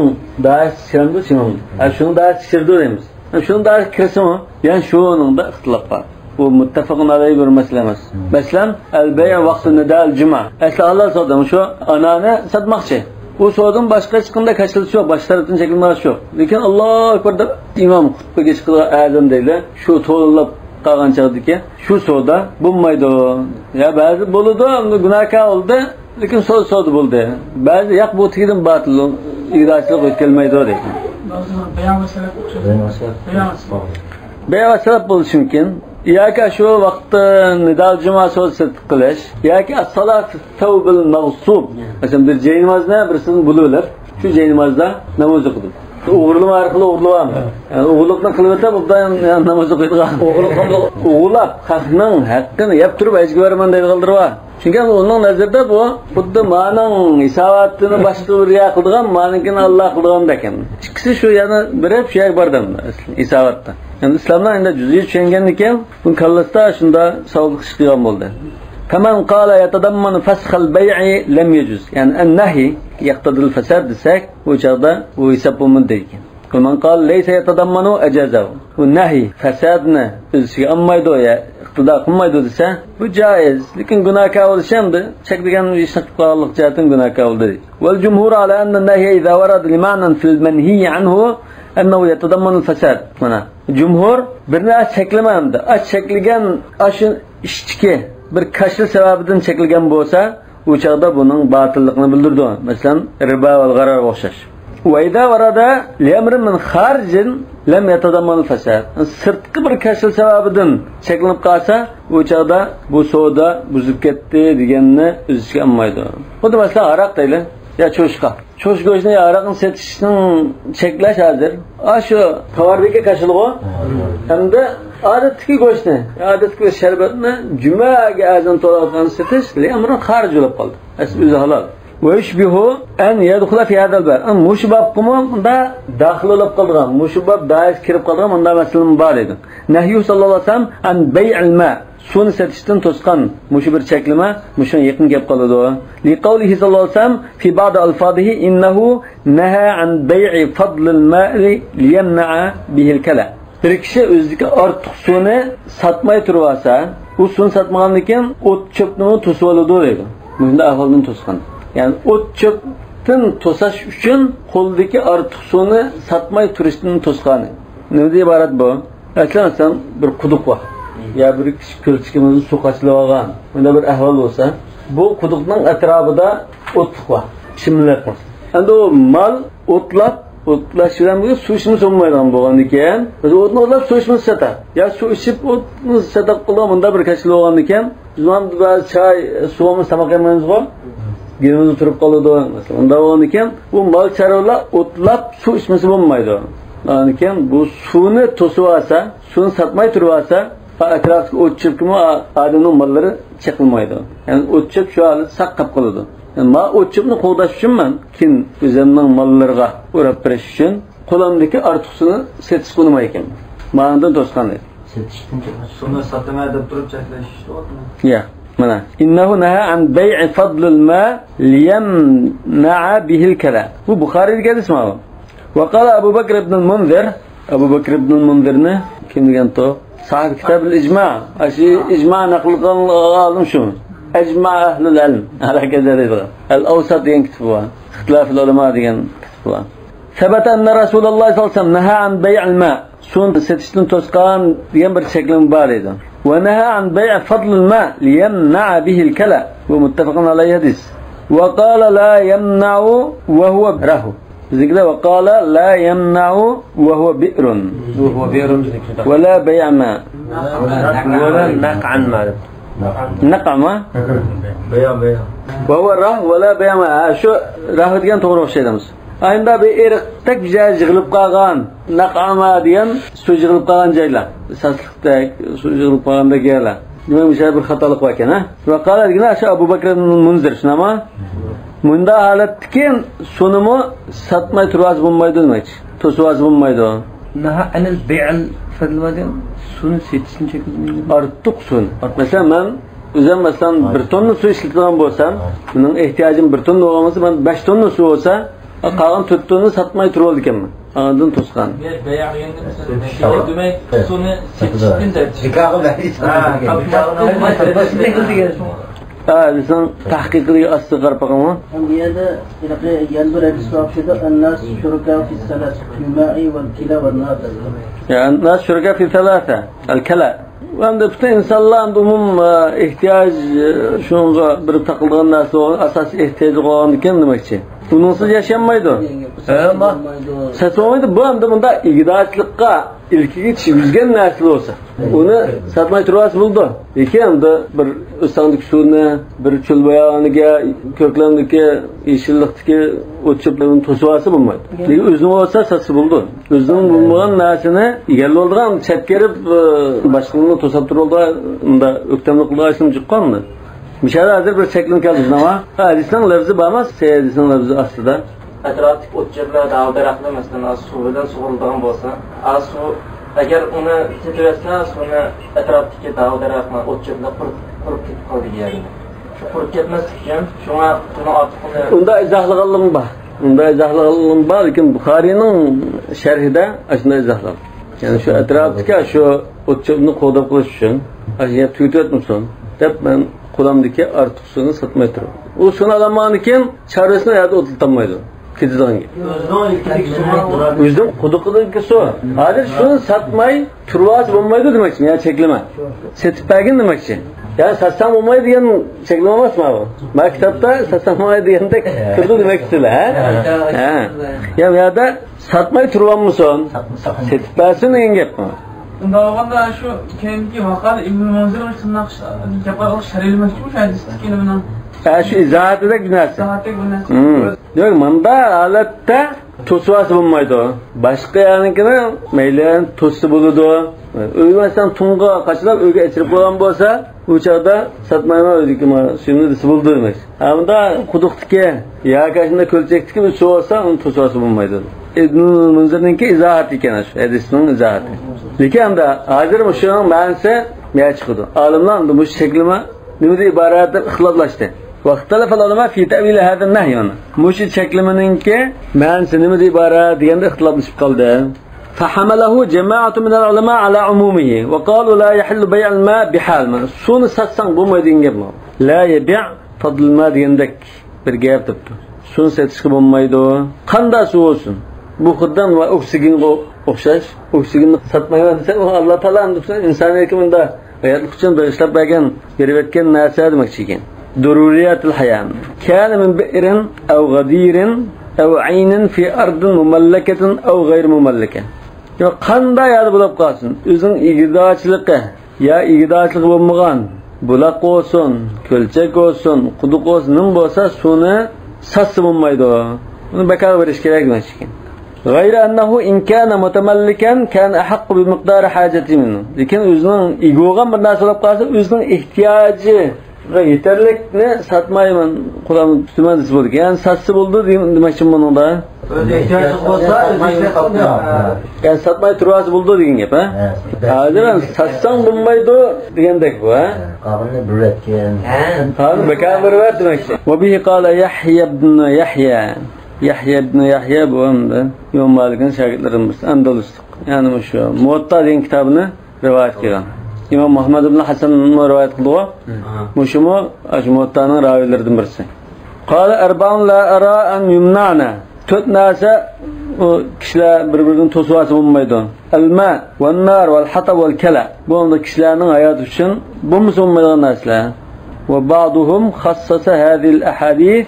دائىرىسىگە كىرەمدۇ، شۇنىڭ. ھە، شۇنىڭ دائىرىسىگە كىرىدۇ دەيمىز. ھە، شۇنىڭ دائىرىسىگە كىرسىمۇ، يەنە شۇنىڭدا ئىختىلاپ بار. بۇ مۇتتەپەقۇن ئەلەيھى بىر مەسىلە ئەمەس. مەسىلەن، البيع وقت نداء الجمعة. ئەسلى ھالال سودا، شۇ ئانانى ساتماقچى. ئۇ سودىمۇ باشقا ھېچقانداق كاشىلىسى يوق، باشقا تەرەپتىن چەكلىمە يوق. لېكىن ئاللاھۇ ئەكبەر دەپ ئىمام خۇتبىگە چىقىدىغان ئەزان دەيلى، شۇ توۋلىنىپ قالغان چاغدىكى شۇ سودا بولمايدۇ. يا بەزى بولىدۇ، ئەمدى گۇناھكار بولدى، لېكىن سودا سودا بولدى. بەزى ياق، بۇ تېگىدىن باتىل، ئىگىدارچىلىق ئۆتكەلمەيدۇ دەيدۇ. بەيان مەسىلە ئوخشاش. بەيان مەسىلە. بەيان مەسىلە. بەيان مەسىلە بولۇشى مۇمكىن. ياكى شۇ ۋاقىتتا نىدال جۇما سودا سېتىق قىلىش. ياكى الصلاة في الثوب المغصوب. مەسىلەن، بىر جاينامازنى بىرسىدىن بۇلۇۋېلىپ، جاي نامازدا ناماز ئوقۇدۇم. ئوغرىلىما ئارقىلىق ئوغرىلىۋالما. يەنى ئوغرىلىقنى قىلىۋېتىپ، ئوبدان ناماز ئوقۇيدىغان. ئوغرىلىق قىلدى. ئوغرىلاپ، خەقنىڭ ھەققىنى يەپ تۇرۇپ، ئەجگە بېرىمەن دەيدىغانلىرى بار. چۈنكى ئۇنىڭ نەزىرىدە بۇ خۇددى مانىڭ ھېساباتىنى باشقا بىر يەر قىلىدىغان، مانىڭكىنى ئاللا قىلىدىغاندەك. ئىككىسى شۇ يەرنى بېرىپ، شۇ يەرگە باردى ئەمدى ئەسلى ھېساباتتا. ئەمدى ئىسلامنىڭ ئەمدى جۈزئىي چۈشەنگەندىن كېيىن، بۇنىڭ كاللىسىدا شۇنداق ساۋابلىق ئىش قىلغان بولدى. فمن قال يتضمن فسخ البيع لم يجز. يەنى النهي يقتضي الفساد دېسەك، ئۇ چاغدا ئۇ ھېساب بولمىدى دەيدىكەن. ومن قال ليس يتضمن أجازه. بۇ نەھىي فەسادنى ئۆز ئىچىگە ئالمايدۇ يا ئىقتىدا قىلمايدۇ دېسە، بۇ جائىز، لېكىن گۇناھكار بولۇشى ئەمدى چەكلىگەن ئىشنى قىلىپ قالغانلىق جەھەتتىن گۇناھكار بولدى. والجمهور على أن النهي إذا ورد لمعنى في المنهي عنه أنه يتضمن الفساد. مانا، جۇمھۇر بىر نەرسە چەكلىمە ئەمدى. ئاش چەكلىگەن، ئاشۇ ئىشتىكى بىر كاشىلا سەۋەبىدىن چەكلىگەن بولسا، ئۇ چاغدا بۇنىڭ باتىللىقىنى بىلدۈرىدۇ. مەسىلەن، رىبا ۋە غەرەرگە ئوخشاش. وإذا ورد لأمر من خارج لم يتضمن الفساد. سىرتقى بىر كەسىل سەۋەبىدىن چەكلىنىپ قالسا، ئۇ چاغدا بۇ سودا بۇزۇلۇپ كەتتى دېگەننى ئۆز ئىچىگە ئالمايدۇ. خۇددى مەسىلەن، ھاراق دەيلى، يا چوشقا. چوشقا گۆشىنى يا ھاراقنى سېتىشنىڭ چەكلەش ھازىر. ئاشۇ تاۋاردىكى كاشىلىغۇ. ھەمدە ئادەتتىكى گۆشنى، ئادەتتىكى بىر شەربەتنى جۈمەگە ئەزان توۋلاۋاتقان سېتىش لىئەمرىن خارىج بولۇپ قالدى. ئەسلى ئۆزى ھالال. ويشبه أن يدخل في هذا الباب. مۇشۇ بابقىمۇ مۇندا داخىل بولۇپ قالىدىغان، مۇشۇ باب دائىرىسىگە كىرىپ قالىدىغان مۇنداق مەسىلىمۇ بار ئىدى. نهيه صلى الله عليه وسلم عن بيع الماء. سۇنى سېتىشتىن توسقان مۇشۇ بىر چەكلىمە مۇشۇنىڭ يېقىنىغا كېلىپ قالىدۇ. لقوله صلى الله عليه وسلم في بعض ألفاظه إنه نهى عن بيع فضل الماء ليمنع به الكلأ. بىر كىشى ئۆزىدىكى ئارتۇق سۇنى ساتماي تۇرۇۋالسا، ئۇ سۇنى ساتمىغاندىن كېيىن ئوت چۆپنىمۇ توسۇۋالىدۇ دەيدۇ. مۇشۇنداق ئەھۋالدىن توسقان. يەنى ئوت چۆپتىن توساش ئۈچۈن قولىدىكى ئارتۇق سۇنى ساتماي تۇرۇشتىن توسقان. نېمىدىن ئىبارەت بۇ؟ ئەسلى مەسىلەن، بىر قۇدۇق بار. يا بىر كىچىك كۆلچىكىمىزدىن سۇ قاچىلىۋالغان. مۇنداق بىر ئەھۋال بولسا، بۇ قۇدۇقنىڭ ئەتراپىدا ئوتلۇق بار. چىملىق بار. ئەمدى ئۇ مال ئوتلاپ، ئوتلاش بىلەن بىرگە سۇ ئىچمىسە بولمايدىغان بولغاندىكىن، بىز ئوتنى ئوتلاپ سۇ ئىچمىسە چاتاق. يا سۇ ئىچىپ ئوتنى چاتاق قىلىدىغان مۇنداق بىر كەسىل بولغاندىكىن، بىز مانا بەزى چاي، سۇ بولمىسا تاماق يېمەيمىزغۇ؟ گېلىمىزدە تۇرۇپ قالىدۇ. مەسىلەن، ئۇنداق بولغاندىكىن، بۇ مال چارۋىلار ئوتلاپ سۇ ئىچمىسە بولمايدۇ. ئاندىن كېيىن بۇ سۇنى توسۇۋالسا، سۇنى ساتماي تۇرۇۋالسا، ئەتراپتىكى ئوت چۆپكىمۇ ئا-، ئادەمنىڭ ماللىرى چېقىلمايدۇ. يەنى ئوت چۆپ شۇ ھالەتتە ساق قېلىپ قالىدۇ. يەنى ما ئوت چۆپنى قوغداش ئۈچۈن مەن كېيىن ئۆزۈمنىڭ ماللىرىغا ئوراپ بېرىش ئۈچۈن قولۇمدىكى ئارتۇق سۇنى سېتىشقا ئۇنىمايدىكەن. ماندىن توسقان ئىدى. سېتىشتىن چېكىنىش. سۇنى ساتىمەن دەپ تۇرۇپ چەكلەش ئىشتۇ. يا، مانا. إنه نهى عن بيع فضل الماء ليمنع به الكلأ. بۇ بۇخارىدىكى ھەدىس ماۋۇ. وقال أبو بكر بن المنذر. ئەبۇ بەكر ئىبنۇل مۇنزىرنى كىم دېگەنتۇ؟ صاحىب كىتابىل ئىجما. ئاشۇ ئىجما نەقىل قىلغان ئالىم شۇ. أجمع أهل العلم على كذا دەيدىغان. الأوسط دېگەن كىتابى بار. اختلاف العلماء دېگەن كىتابى بار. ثبت أن رسول الله صلى الله عليه وسلم نهى عن بيع الماء. سۇنى سېتىشتىن توسقان دېگەن بىر چەكلىمە بار ئىدى. ونهى عن بيع فضل الماء ليمنع به الكلأ. بۇ مۇتتەپەقۇن ئەلەيھى ھەدىس. وقال لا يمنع وهو رهو. بىزنىڭكىدە وقال لا يمنع وهو بئر. وهو بئر بىزنىڭكىدە. ولا بيع ما. ولا نقع ما. نقع ما. بيع، بيع. وهو رهو ولا بيع ما. ھە، شۇ رهو دېگەن توغرا ئوخشايدۇ. ئاينىدا بىر ئېرىقتەك بىر جاي يىغىلىپ قالغان، نەقئەما دېگەن سۇ يىغىلىپ قالغان جايلار. ساسلىقتەك، سۇ يىغىلىپ قالغاندەك يەرلەر. دېمەك، بۇ يەردە بىر خاتالىق بار ئىكەن، ھە؟ ۋەقالە دېگىنى ئاشۇ ئەبۇ بەكرىل مۇنزىر، شۇنداقمۇ؟ مۇنداق ھالەتتىكى سۇنىمۇ ساتماي تۇرۇۋالسا بولمايدۇ دېمەكچى. توسۇۋالسا بولمايدۇ. نەھى ئەنىل بەيئىل فەدلى دېگەن سۇنى سېتىشتىن چەكلىدى. ئارتۇق سۇنى. ئارتۇق. مەسىلەن، مەن ئۆزۈم، مەسىلەن، بىر توننا سۇ ئىشلىتىدىغان بولسام، مېنىڭ ئېھتىياجىم بىر توننا بولغان بولسا، مەن بەش توننا سۇ بولسا، قالغان تۆت توننىنى ساتماي تۇرۇۋالىدىكەنمەن. ئاندىن توسقان. بەيئ دېگەندە، مەسىلەن، دېمەك، سۇنى سېتىشتىن دەپ. ھە، دېسەڭ، تەھقىقىدىكى ئاستىغا قاراپ باقايلى. ھەم بۇ يەردە ھېلىقى يەنە بىر ھەدىس بار ئوخشايدۇ. الناس شركاء في الثلاث، في الماء والكلى والنار. يا، الناس شركاء في ثلاثة. الكلى. ئەمدى پۈتۈن ئىنسانلار ئەمدى ئومۇم، ئە، ئېھتىياج، ئە، شۇنىڭغا بىر تاقىلىدىغان نەرسە بولغان، ئاساسىي ئېھتىياجى بولغاندىكىن دېمەكچى. ئۇنىڭسىز ياشىيالمايدۇ. ھە، ما-، ساتسا بولمايدۇ. بۇ ئەمدى بۇنداق ئىگىدارچىلىققا ئىلكىگە چۈشۈرگەن نەرسىلەر بولسا، ئۇنى ساتماي تۇرۇۋالسا بولىدۇ. لېكىن ئەمدى بىر ئۆستەڭدىكى سۇنى، بىر چۆل باياۋانىگە، كۆكلەمدىكى يېشىللىقتىكى ئوت-چۆپلەرنى توسۇۋالسا بولمايدۇ. لېكىن ئۆزىنىڭ بولسا ساتسا بولىدۇ. ئۆزىنىڭ بولمىغان نەرسىنى ئىگىلىۋالىدىغان، چەتكە بېرىپ، ئى، باشقىلارنى توساپ تۇرۇۋالىدىغان، ئۇنداق ئۆكتەملىك قىلىدىغان ئىشلىرىمۇ جىق قالمىدى. مۇشۇ يەردە ھازىر بىر چەكلىمە كەلدى، شۇنداقمۇ؟ ھەدىسنىڭ لەپزى بارمۇ؟ سەھىھ ھەدىسنىڭ لەپزى ئاستىدا. ئەتراپتىكى ئوت-چۆپلەر، داغ-دەرەخلەر، مەسىلەن، ئاز سۇ بىلەن سۇغىرىلىدىغان بولسا، ئاز سۇ، ئەگەر ئۇنى سېتىۋەتسە، سۇنى ئەتراپتىكى داغ-دەرەخلەر، ئوت-چۆپلەر قۇرۇپ، قۇرۇپ كېتىپ قالىدۇ دېگەن. شۇ قۇرۇپ كەتمەسلىك ئۈچۈن، شۇڭا بۇنى ئارتۇق ئۇنى ئۇنداق ئىزاھلىغانلىرىمۇ بار. ئۇنداق ئىزاھلىغانلىرىمۇ بار، لېكىن بۇخارىينىڭ شەرھىدە ئاشۇنداق ئىزاھلىغان. يەنى شۇ ئەتراپتىكى شۇ ئوت-چۆپنى قوغداپ قېلىش ئۈچۈن، ئاشۇ يەر تۈگىتىۋەتمىسۇن دەپ، مەن قولۇمدىكى ئارتۇق سۇنى ساتماي تۇرۇپ. ئۇ سۇنى ئالالمىغاندىن كېيىن، چارۋىسىنى ئۇ يەردە ئولتۇرتالمايدۇ. كېتىدىغان گەپ. ئۆزىنىڭ قۇدۇقىدىكى سۇ. ھازىر شۇنى ساتماي تۇرۇۋالسا بولمايدۇ دېمەكچىمەن، يا چەكلىمە. سېتىپ بەرگىن دېمەكچى. يا ساتساڭ بولمايدۇ دېگەن چەكلىمە ئەمەسمۇ بۇ؟ مانا كىتابتا ساتساڭ بولمايدۇ دېگەندەك تۇرىدۇ دېمەكچىسىلەر، ھە؟ ھە. يا بۇ يەردە ساتماي تۇرۇۋالمىسۇن. سېتىپ بەرسۇن دېگەن گەپمۇ؟ ئۇنداق بولغاندا شۇ كەينىدىكى ۋاقالە ئىبن مۇنزىر شۇنداق گەپ قىلىپ شەرھلىمەكچىمۇ شۇ ھەدىستىكى نېمىنىڭ؟ ھە، شۇ ئىزاھاتىدەك بىر نەرسە. ئىزاھاتىدەك بىر نەرسە. ھىم. ياق، مۇنداق ھالەتتە توسۇۋالسا بولمايدۇ. باشقا يەرنىڭكىنى مەيلى توسسا بولىدۇ. ئۆيگە مەسىلەن تۇڭغا قاچىلاپ ئۆيگە ئەچىرىپ قويغان بولسا، ئۇ چاغدا ساتمايمەن ئۆيدىكى سۈيۈمنى دېسە بولىدۇ دېمەك. ھەمدە قۇدۇقتىكى ياكى ئاشۇنداق كۆلچەكتىكى بىر سۇ بولسا، ئۇنى توسۇۋالسا بولمايدۇ. ئىبن مۇنزىرنىڭكى ئىزاھاتى ئىكەن، شۇ ھەدىسنىڭ ئىزاھاتى. لېكىن ئەمدى ھازىر مۇشۇنىڭ مەنىسى نېمە چىقىدۇ؟ ئالىملار ئەمدى مۇشۇ چەكلىمە نېمىدىن ئىبارەت دەپ ئىختىلاپلاشتى. واختلف العلماء في تأويل هذا النهي. مانا مۇشۇ چەكلىمىنىڭكى مەنىسى نېمىدىن ئىبارەت دېگەندە ئىختىلاپلىشىپ قالدى. فحمله جماعة من العلماء على عمومه وقالوا لا يحل بيع الماء بحال. مانا سۇنى ساتساڭ بولمايدۇ دېگەن گەپمۇ؟ لا يبيع فضل الماء دېگەندەك بىر گەپ دەپتۇ. سۇنى سېتىشقا بولمايدۇ. قانداق سۇ بولسۇن؟ بۇ خۇددان ۋە ئوكسىگېنغا ئوخشاش. ئوكسىگېننى ساتمايمەن دېسەڭ، ئۇ ئاللا تائالا ئەمدى ئىنسانىيەتكە مۇنداق ھاياتلىق ئۈچۈن بېغىشلاپ بەرگەن، بېرىۋەتكەن نەرسە دېمەكچى ئىكەن. ضروريات الحياة. كان من بئر أو غدير أو عين في أرض مملكة أو غير مملكة. يا قانداق يەردە بولۇپ قالسۇن، ئۆزىنىڭ ئىگىدارچىلىقى يا ئىگىدارچىلىقى بولمىغان بۇلاق بولسۇن، كۆلچەك بولسۇن، قۇدۇق بولسۇن، نېمە بولسا سۇنى ساتسا بولمايدۇ. ئۇنى بىكارغا بېرىش كېرەك دېمەكچى ئىكەن. غير أنه إن كان متملكا كان أحق بمقدار حاجته منه. لېكىن ئۆزىنىڭ ئىگە بولغان بىر نەرسە بولۇپ قالسا، ئۆزىنىڭ ئېھتىياجىغا يېتەرلىكنى ساتمايمەن، قۇلامنى تۇتىمەن دېسە بولىدىكەن. يەنى ساتسا بولىدۇ دېگەن، دېمەكچىمەن بۇنىڭدا. ئۆزى ئېھتىياجلىق بولسا، ئۆزى ئىشلەتسۇن. يەنى ساتماي تۇرۇۋالسا بولىدۇ دېگەن گەپ، ھە؟ ھە. ھازىر ھەم ساتساڭ بولمايدۇ دېگەندەك بۇ، ھە؟ ھە، قالغىنىنى بېرىۋەتكىن. ھە. قالغىنىنى بىكار بېرىۋەت دېمەكچى. وبه قال يحيى بن يحيى. يەھيا ئىبن يەھيا بۇ ئەمدى ئىمام مالىكنىڭ شاگىرتلىرىدىن بىرسى، ئەندەلۇسلۇق. يەنى مۇشۇ مۇۋەتتا دېگەن كىتابىنى رىۋايەت قىلغان. ئىمام مۇھەممەد ئىبن ھەسەنمۇ رىۋايەت قىلدىغۇ. مۇشۇمۇ ئاشۇ مۇۋەتتانىڭ راۋىيلىرىدىن بىرسى. قال أربع لا أرى أن يمنعن. تۆت نەرسە ئۇ كىشىلەر بىر-بىرىنى توسۇۋالسا بولمايدۇ. الماء والنار والحطب والكلى. بۇ ئەمدى كىشىلەرنىڭ ھاياتى ئۈچۈن بولمىسا بولمايدىغان نەرسىلەر. وبعضهم خصص هذه الأحاديث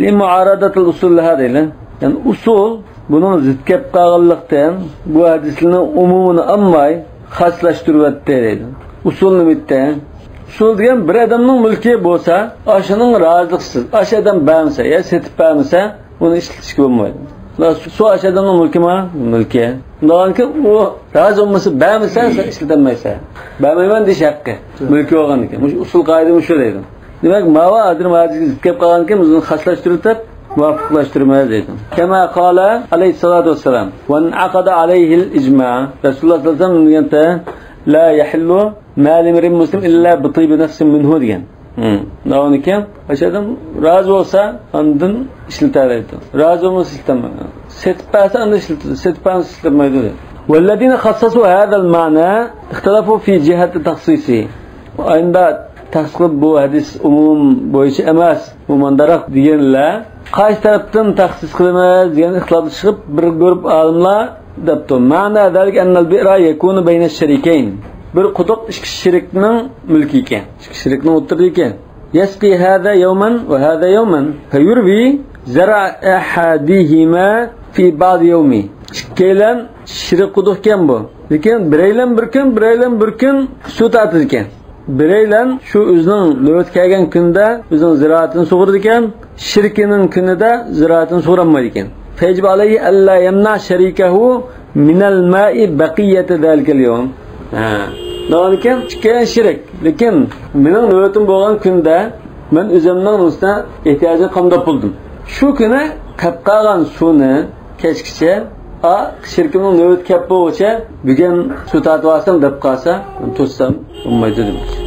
لمعارضة الأصول لها دەيلى. يەنى ئۇسۇل بۇنىڭ زىت كەپ قالغانلىقتىن، بۇ ھەدىسلەرنىڭ ئومۇمىنى ئالماي خاسلاشتۇرۇۋەتتى دەيدۇ. ئۇسۇل نېمە ئىدى؟ ئۇسۇل دېگەن بىر ئادەمنىڭ مۈلكى بولسا، ئاشۇنىڭ رازىلىقسىز، ئاشۇ ئادەم بەرمىسە يا سېتىپ بەرمىسە، ئۇنى ئىشلىتىشكە بولمايدۇ. سۇ ئاشۇ ئادەمنىڭ مۈلكىمۇ؟ مۈلكى. ئۇنداقكەن ئۇ رازى بولمىسا، بەرمىسە، سەن ئىشلىتەلمەيسەن. بەرمەيمەن دېيىش ھەققى. مۈلكى بولغاندىكىن. مۇشۇ ئۇسۇل قائىدە مۇشۇ دەيدۇ. دېمەك، ماۋۇ ھازىر ھازىرگە زىت كەپ قالغاندىكىن، بىز ئۇنى خاسلاشتۇرۇۋېتىپ، مۇۋاپىقلاشتۇرىمىز دەيدۇ. كما قال عليه الصلاة والسلام، وانعقد عليه الإجماع. رەسۇلۇللاھ سەللەللاھۇ ئەلەيھى ۋەسەللەم دېگەنتى، لا يحل مال امرئ مسلم إلا بطيب نفس منه دېگەن. ھىم. ئۇنىڭدىن كېيىن ئاشۇ ئادەم رازى بولسا، ئاندىن ئىشلىتەلەيدۇ. رازى بولمىسا ئىشلىتەلمەيدۇ. سېتىپ بەرسە ئاندىن ئىشلىتىدۇ، سېتىپ بەرمىسە ئىشلەتمەيدۇ. والذين خصصوا هذا المعنى اختلفوا في جهة تخصيصه. ئاينىدا تەخسىس قىلىپ بۇ ھەدىس ئومۇم بويىچە ئەمەس، ئومۇمدارراق دېگەنلەر قايسى تەرەپتىن تەخسىس قىلىمىز دېگەن ئىختىلاپلىشىپ بىر گۇرۇپ ئالىملار دەپتۇ. معنى ذلك أن البئر يكون بين الشريكين. بىر قۇدۇق ئىككى شېرىكنىڭ مۈلكى ئىكەن. ئىككى شېرىكنىڭ ئوتتۇرىدا ئىكەن. يسقي هذا يوما وهذا يوما فيروي زرع أحدهما في بعض يومه. ئىككىيلەن شېرىك قۇدۇق ئىكەن بۇ. لېكىن بىرەيلەن بىر كۈن، بىرەيلەن بىر كۈن سۇ تارتىدىكەن. بىرەيلەن شۇ ئۆزىنىڭ نۆۋىتى كەلگەن كۈنىدە ئۆزىنىڭ زىرائىتىنى سۇغۇرىدىكەن، شېرىكىنىڭ كۈنىدە زىرائىتىنى سۇغۇرالمايدىكەن. فيجب عليه ألا يمنع شريكه من الماء بقية ذلك اليوم. ھە. نېمىكەن؟ ئىككىيلەن شېرىك. لېكىن مېنىڭ نۆۋىتىم بولغان كۈندە مەن ئۆزۈمنىڭ نېمىسىنى، ئېھتىياجىنى قامداپ بولدۇم. شۇ كۈنى قېلىپ قالغان سۇنى كەچكىچە، ئا، شېرىكىمنىڭ نۆۋىتى كەپ بولغۇچە بۈگۈن سۇ تارتىۋالسام دەپ قالسا، توسسام بولمايدۇ دېمەكچى.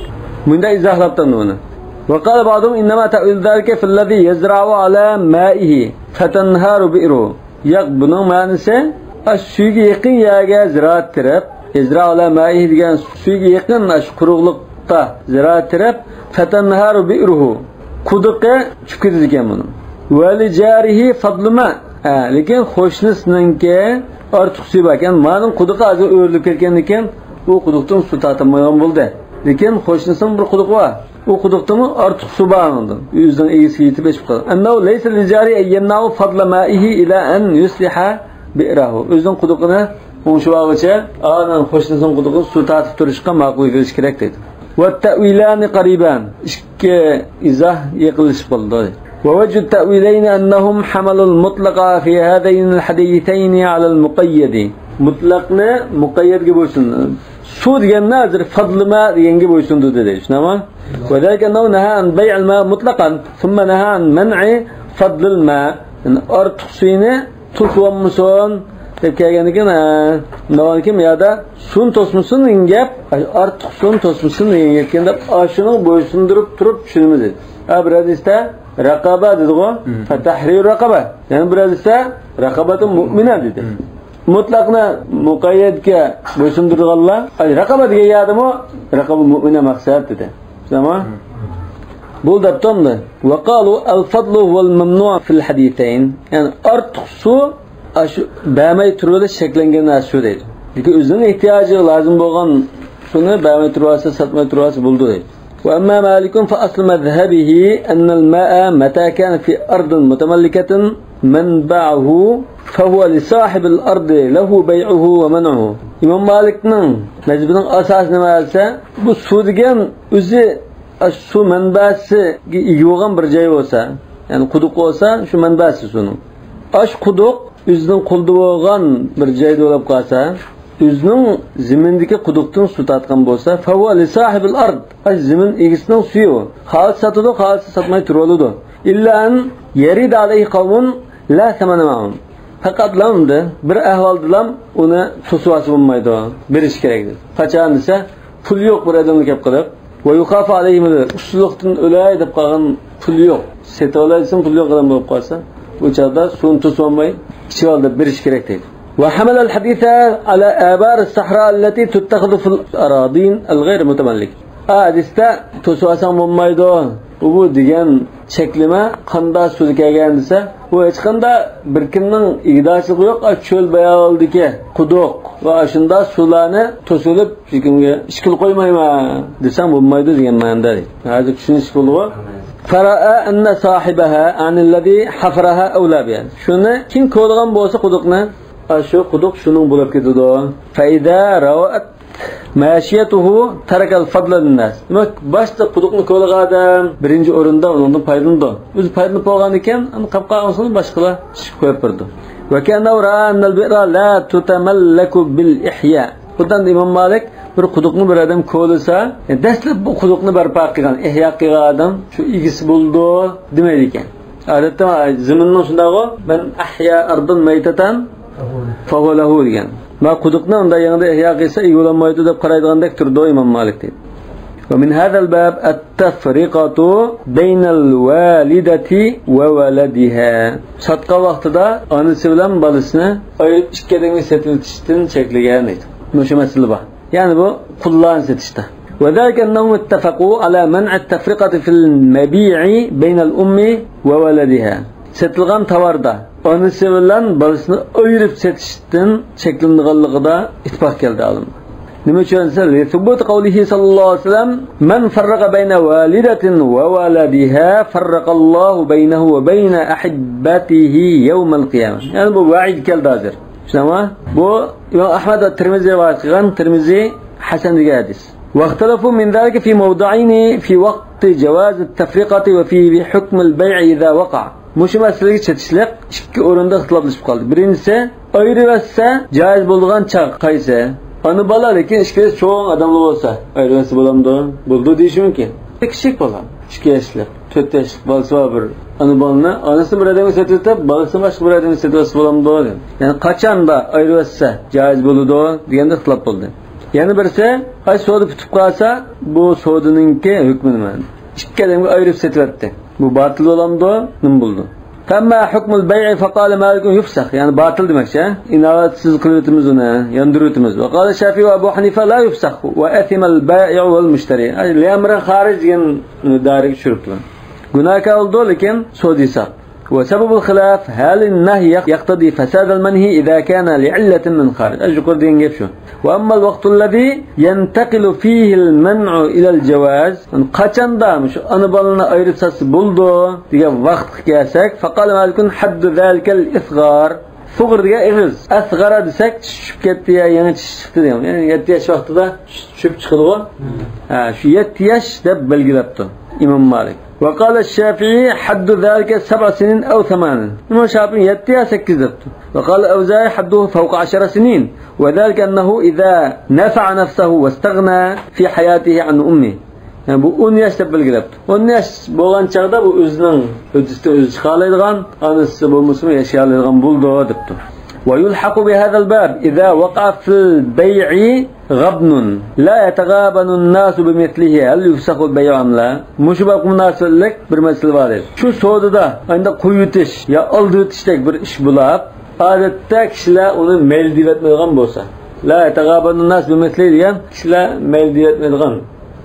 مۇنداق ئىزاھلاپتۇ ئۇنى. وقال بعضهم إنما تأويل ذلك في الذي يزرع على مائه فتنهار بئره. ياق، بۇنىڭ مەنىسى، ئاشۇ سۈيىگە يېقىن يەرگە زىرائەت تېرىپ، يزرع على مائه دېگەن سۈيىگە يېقىن ئاشۇ قۇرۇقلۇقتا زىرائەت تېرىپ، فتنهار بئره، قۇدۇقى چۈشۈپ كېتىدىكەن بۇنىڭ. ولجاره فضل ماء. ھە، لېكىن قوشنىسىنىڭكى ئارتۇق سۈيى باركەن، مانىڭ قۇدۇقى ھازىر ئۆرۈلۈپ كەتكەندىكىن، ئۇ قۇدۇقتىن سۇ تارتالمايدىغان بولدى. لېكىن قوشنىسىنىڭ بىر قۇدۇقى بار. ئۇ قۇدۇقتىمۇ ئارتۇق سۇ بار ئۇنىڭدىن. ئۆزىنىڭ ئىگىسىگە يېتىپ ئېشىپ قالغان. أنه ليس للجار أن يمنع فضل مائه إلى أن يصلح بئره. ئۆزىنىڭ قۇدۇقىنى ئوڭشىۋالغۇچە، ئانىڭ قوشنىسىنىڭ قۇدۇقىدىن سۇ تارتىپ تۇرۇشقا ماقۇل كۆرۈش كېرەك دەيدۇ. والتأويلان قريبان. ئىككى ئىزاھ يېقىنلىشىپ قالدى. ووجه التأويلين أنهم حملوا المطلق في هذين الحديثين على المقيد. مۇتلەقنى مۇقەييەتكە بويسۇن. سۇ دېگەننى ھازىر فضل ماء دېگەنگە بويسۇندۇردى دەيدۇ. شۇنداقمۇ؟ وذلك أنه نهى عن بيع الماء مطلقا ثم نهى عن منع فضل الماء. يەنى ئارتۇق سۈيىنى توسۇۋالمىسۇن دەپ كەلگەندىكىن، ھە، ناۋانكى يادا سۇنى توسمىسۇن دېگەن گەپ، ئارتۇق سۇنى توسمىسۇن دېگەن گەپكەن دەپ، ئاشۇنىڭ بويسۇندۇرۇپ تۇرۇپ چۈشىنىمىز دېدى. ھە، بىر ھەدىستە رەقابە دېدىغۇ، فتحرير رقبة. يەنە بىر ھەدىستە رقبة مؤمنة دېدى. مۇتلەقنى مۇقەييەتكە بويسۇندۇرىدىغانلار، ئاي، رەقەبە دېگەن يەردىمۇ رەقەبە مۇئمىنە مەقسەت دېدى. تامام. بۇ دەپتۇ ئەمدى. وقالوا الفضل هو الممنوع في الحديثين. يەنى ئارتۇق سۇ، ئاشۇ بەرمەي تۇرۇۋېلىش چەكلەنگەن نەرسە شۇ دەيدۇ. لېكىن ئۆزىنىڭ ئېھتىياجىغا لازىم بولغان سۇنى بەرمەي تۇرۇۋالسا، ساتماي تۇرۇۋالسا بولىدۇ دەيدۇ. وأما مالك فأصل مذهبه أن الماء متى كان في أرض متملكة منبعه فهو لصاحب الأرض له بيعه ومنعه. ئىمام مالىكنىڭ مەزھىپىنىڭ ئاساسى نېمە دېسە، بۇ سۇ دېگەن ئۆزى، ئاشۇ سۇ مەنبەسىگە ئىگە بولغان بىر جاي بولسا، يەنى قۇدۇق بولسا، شۇ مەنبەسى سۇنىڭ. ئاشۇ قۇدۇق ئۆزىنىڭ قولىدا بولغان بىر جايدا بولۇپ قالسا، ئۆزىنىڭ زېمىنىدىكى قۇدۇقتىن سۇ تارتقان بولسا، فهو لصاحب الأرض. ئاشۇ زېمىن ئىگىسىنىڭ سۈيى ئۇ. خالىسا ساتىدۇ، خالىسا ساتماي تۇرۇۋالىدۇ. إلا أن يرد عليه قوم لا ثمن معهم. پەقەتلا ئۇندا بىر ئەھۋالدىلا ئۇنى توسۇۋالسا بولمايدۇ، بېرىش كېرەك دېدى. قاچان دېسە، پۇل يوق بىر ئادەمگە كەپ قېلىپ، ويخاف عليهم، ئۇسسۇزلۇقتىن ئۆلەي دەپ قالغان، پۇل يوق، سېتىۋالاي دېسىمۇ پۇل يوق ئادەم بولۇپ قالسا، ئۇ چاغدا سۇنى توسۇۋالماي ئىچىۋالدى، بېرىش كېرەك دەيدۇ. وحمل الحديث على آبار الصحراء التي تتخذ في الأراضين الغير متملكة. ھە، ھەدىستە توسۇۋالساڭ بولمايدۇ، بۇ، بۇ دېگەن چەكلىمە قانداق سۇدا كەلگەن دېسە، بۇ ھېچقانداق بىر كىمنىڭ ئىگىدارچىلىقى يوق، ئاشۇ چۆل باياۋۇلدىكى قۇدۇق ۋە ئاشۇنداق سۇلارنى توسۇۋېلىپ، ھېچكىمگە ئىچكىلى قويمايمەن دېسەڭ بولمايدۇ دېگەن مەنىدە. ھازىر چۈشىنىشلىك بولدىغۇ؟ فرأى أن صاحبها، يعني الذي حفرها، أولى بها. شۇنى كىم كولىغان بولسا قۇدۇقنى، ئاشۇ قۇدۇق شۇنىڭ بولۇپ كېتىدۇ. فإذا روت ماشيته ترك الفضل للناس. دېمەك، باشتا قۇدۇقنى كولىغان ئادەم بىرىنچى ئورۇندا ئۇنىڭدىن پايدىلىنىدۇ. ئۆزى پايدىلىنىپ بولغاندىكىن، ئەمدى قاپقالغان سۇنى باشقىلار ئىچىپ قويۇپ بېرىدۇ. وكأنه رأى أن البئر لا تتملك بالإحياء. خۇددى ئىمام مالىك بىر قۇدۇقنى بىر ئادەم كولىسا، دەسلەپ بۇ قۇدۇقنى بەرپا قىلغان، ئىھيا قىلغان ئادەم شۇ ئىگىسى بولىدۇ دېمەيدىكەن. ئادەتتە زېمىننىڭ شۇنداقغۇ، من أحيا أرضا ميتة فهو له دېگەن. ما قۇدۇقنى ئۇنداق يېڭىدىن ئىھيا قىلسا ئىگە بولالمايدۇ دەپ قارايدىغاندەك تۇرىدۇ ئىمام مالىك دەيدۇ. ومن هذا الباب التفرقة بين الوالدة وولدها. ساتقان ۋاقتىدا ئانىسى بىلەن بالىسىنى ئايرىپ ئىككى ئادەمگە سېتىۋېتىشتىن چەكلىگەن دەيدۇ. مۇشۇ مەسىلە بار. يەنى بۇ قۇللارنى سېتىشتا. وذلك أنهم اتفقوا على منع التفرقة في المبيع بين الأم وولدها. سېتىلغان تاۋاردا ئانىسى بىلەن بالىسىنى ئايرىپ سېتىشتىن چەكلىنىدىغانلىقىدا ئىتتىپاق كەلدى ئالىملار. نېمە ئۈچۈن دېسە، لثبوت قوله صلى الله عليه وسلم، من فرق بين والدة وولدها فرق الله بينه وبين أحبته يوم القيامة. يەنى بۇ ۋەئىد كەلدى ھازىر. چۈشەندىڭىزمۇ؟ بۇ ئىمام ئەھمەد ۋە تىرمىزى رىۋايەت قىلغان، تىرمىزى ھەسەن دېگەن ھەدىس. واختلفوا من ذلك في موضعين في وقت جواز التفرقة وفي حكم البيع إذا وقع. مۇشۇ مەسىلىگە چېتىشلىق ئىككى ئورۇندا ئىختىلاپلىشىپ قالدى. بىرىنچىسى، ئايرىۋەتسە جائىز بولىدىغان چاغ قايسى؟ ئانا بالا، لېكىن ئىككىلىسى چوڭ ئادەملەر بولسا، ئايرىۋەتسە بولامدۇ؟ بولىدۇ دېيىشى مۇمكىن. كىچىك بالا، ئىككى ياشلىق، تۆت ياشلىق بالىسى بار بىر ئانا بالىنى، ئانىسىنى بىر ئادەمگە سېتىۋېتىپ، بالىسىنى باشقا بىر ئادەمگە سېتىۋەتسە بولامدۇ؟ دېدى. يەنى قاچاندا ئايرىۋەتسە جائىز بولىدۇ دېگەندە ئىختىلاپ بولدى. يەنە بىرسى، ئاي سودا پۈتۈپ قالسا، بۇ سودىنىڭكى ھۆكمى نېمە؟ ئىككى ئادەمگە ئايرىپ سېتىۋەتتى. بۇ باتىل بولامدۇ؟ نېمە بولىدۇ؟ فأما حكم البيع فقال مالك يفسخ، يەنى باتىل دېمەكچى. ئىناۋەتسىز قىلىۋېتىمىز ئۇنى، ياندۇرۇۋېتىمىز. وقال الشافعي وأبو حنيفة لا يفسخ وأثم البائع والمشتري. ئەي، ليامرن خارج دېگەن دائىرىگە چۈشۈرۈپتۇ. گۇناھكار بولىدۇ، لېكىن سودا ھېساب. وسبب الخلاف، هل النهي يقتضي فساد المنهي إذا كان لعلة من خارج؟ ئە، يۇقىرى دېگەن گەپ شۇ. وأما الوقت الذي ينتقل فيه المنع إلى الجواز، قاچاندا مۇشۇ ئانا بالىنى ئايرىپ ساتسا بولىدۇ دېگەن ۋاقىتقا كەلسەك، فقال مالك حد ذلك الإصغار. سۇغر دېگەن ئېغىز. ئەسغارا دېسەك، چىش چۈشۈپ كەتتى يا يېڭى چىش چىقتى دېگەن. يەنى يەتتە ياش ۋاقتىدا چۈش چۈشۈپ چىقىدىغۇ. ھە، شۇ يەتتە ياش دەپ بەلگىلەپتۇ ئىمام مالىك. وقال الشافعي حد ذلك سبع سنين أو ثمان. ئىمام شافىئى يەتتە يا سەككىز دەپتۇ. وقال الأوزاعي حده فوق عشر سنين، وذلك أنه إذا نفع نفسه واستغنى في حياته عن أمه. يەنى بۇ ئون ياش دەپ بەلگىلەپتۇ. ئون ياش بولغان چاغدا بۇ ئۆزىنىڭ ھۆددىسىدىن ئۆزى چىقالايدىغان، ئانىسى بولمىسىمۇ ياشىيالايدىغان بولىدۇ دەپتۇ. ويلحق بهذا الباب إذا وقع في البيع غبن لا يتغابن الناس بمثله هل يفسخ البيع أم لا؟ مۇشۇ بابقا مۇناسىۋەتلىك بىر مەسىلە بار ئىدى. شۇ سودىدا ئانداق قويۇۋېتىش يا ئالدىۋېتىشتەك بىر ئىش بولۇپ، ئادەتتە كىشىلەر ئۇنى مەيلى دېيىۋەتمەيدىغان بولسا، لا يتغابن الناس بمثله دېگەن كىشىلەر مەيلى دېيىۋەتمەيدىغان.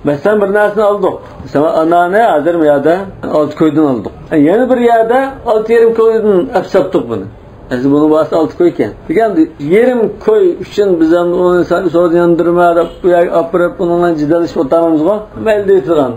مەسىلەن، بىر نەرسىنى ئالدۇق. مەسىلەن، ئانانى ھازىر بۇ يەردە ئالتە كويدىن ئالدۇق. يەنە بىر يەردە ئالتە يېرىم كويدىن ئەپ ساتتۇق بۇنى. ئەسلى بۇنىڭ باھاسى ئالتە كوي ئىكەن. دېگەن يېرىم كوي ئۈچۈن بىز ئەمدى ئۇنى سودا ياندۇرما دەپ، بۇ يەرگە ئاپىرىپ، ئۇنىڭ بىلەن جېدەللىشىپ ئولتۇرمايمىزغۇ. مەيلى دېيىلىدىغان.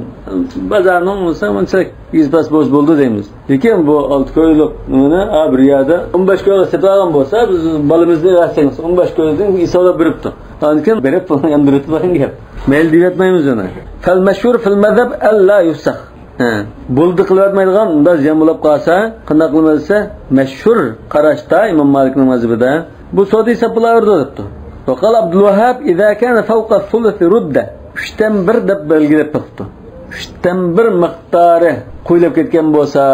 بازارنىڭ بولسا مۇنچىلىك يۈز پەس بولسا بولدى دەيمىز. لېكىن بۇ ئالتە كويلۇق نېمىنى، ھە، بىر يەردە ئون بەش كويغا سېتىۋالغان بولسا، بىز بالىمىزنى بەرسەك، ئون بەش كويدىن ھېسابلاپ بېرىپتۇ. ئاندىن كېيىن بېرىپ، ياندۇرۇۋېتىپ بەرگەن گەپ. مەيلى دېيىۋەتمەيمىز ئۇنى. فالمشهور في المذهب ألا يفسخ. ھە، بولدى قىلىۋەتمەيدىغان، ئۇنداق زىيان بولۇپ قالسا، قانداق قىلىمىز دېسە، مەشھۇر قاراشتا ئىمام مالىكنىڭ مەزھىپىدە بۇ سودا ھېسابلىنىدۇ دەپتۇ. وقال عبد الوهاب إذا كان فوق الثلث رد. ئۈچتىن بىر دەپ بەلگىلەپ بېقىپتۇ. ئۈچتىن بىر مىقدارى قويۇلۇپ كەتكەن بولسا،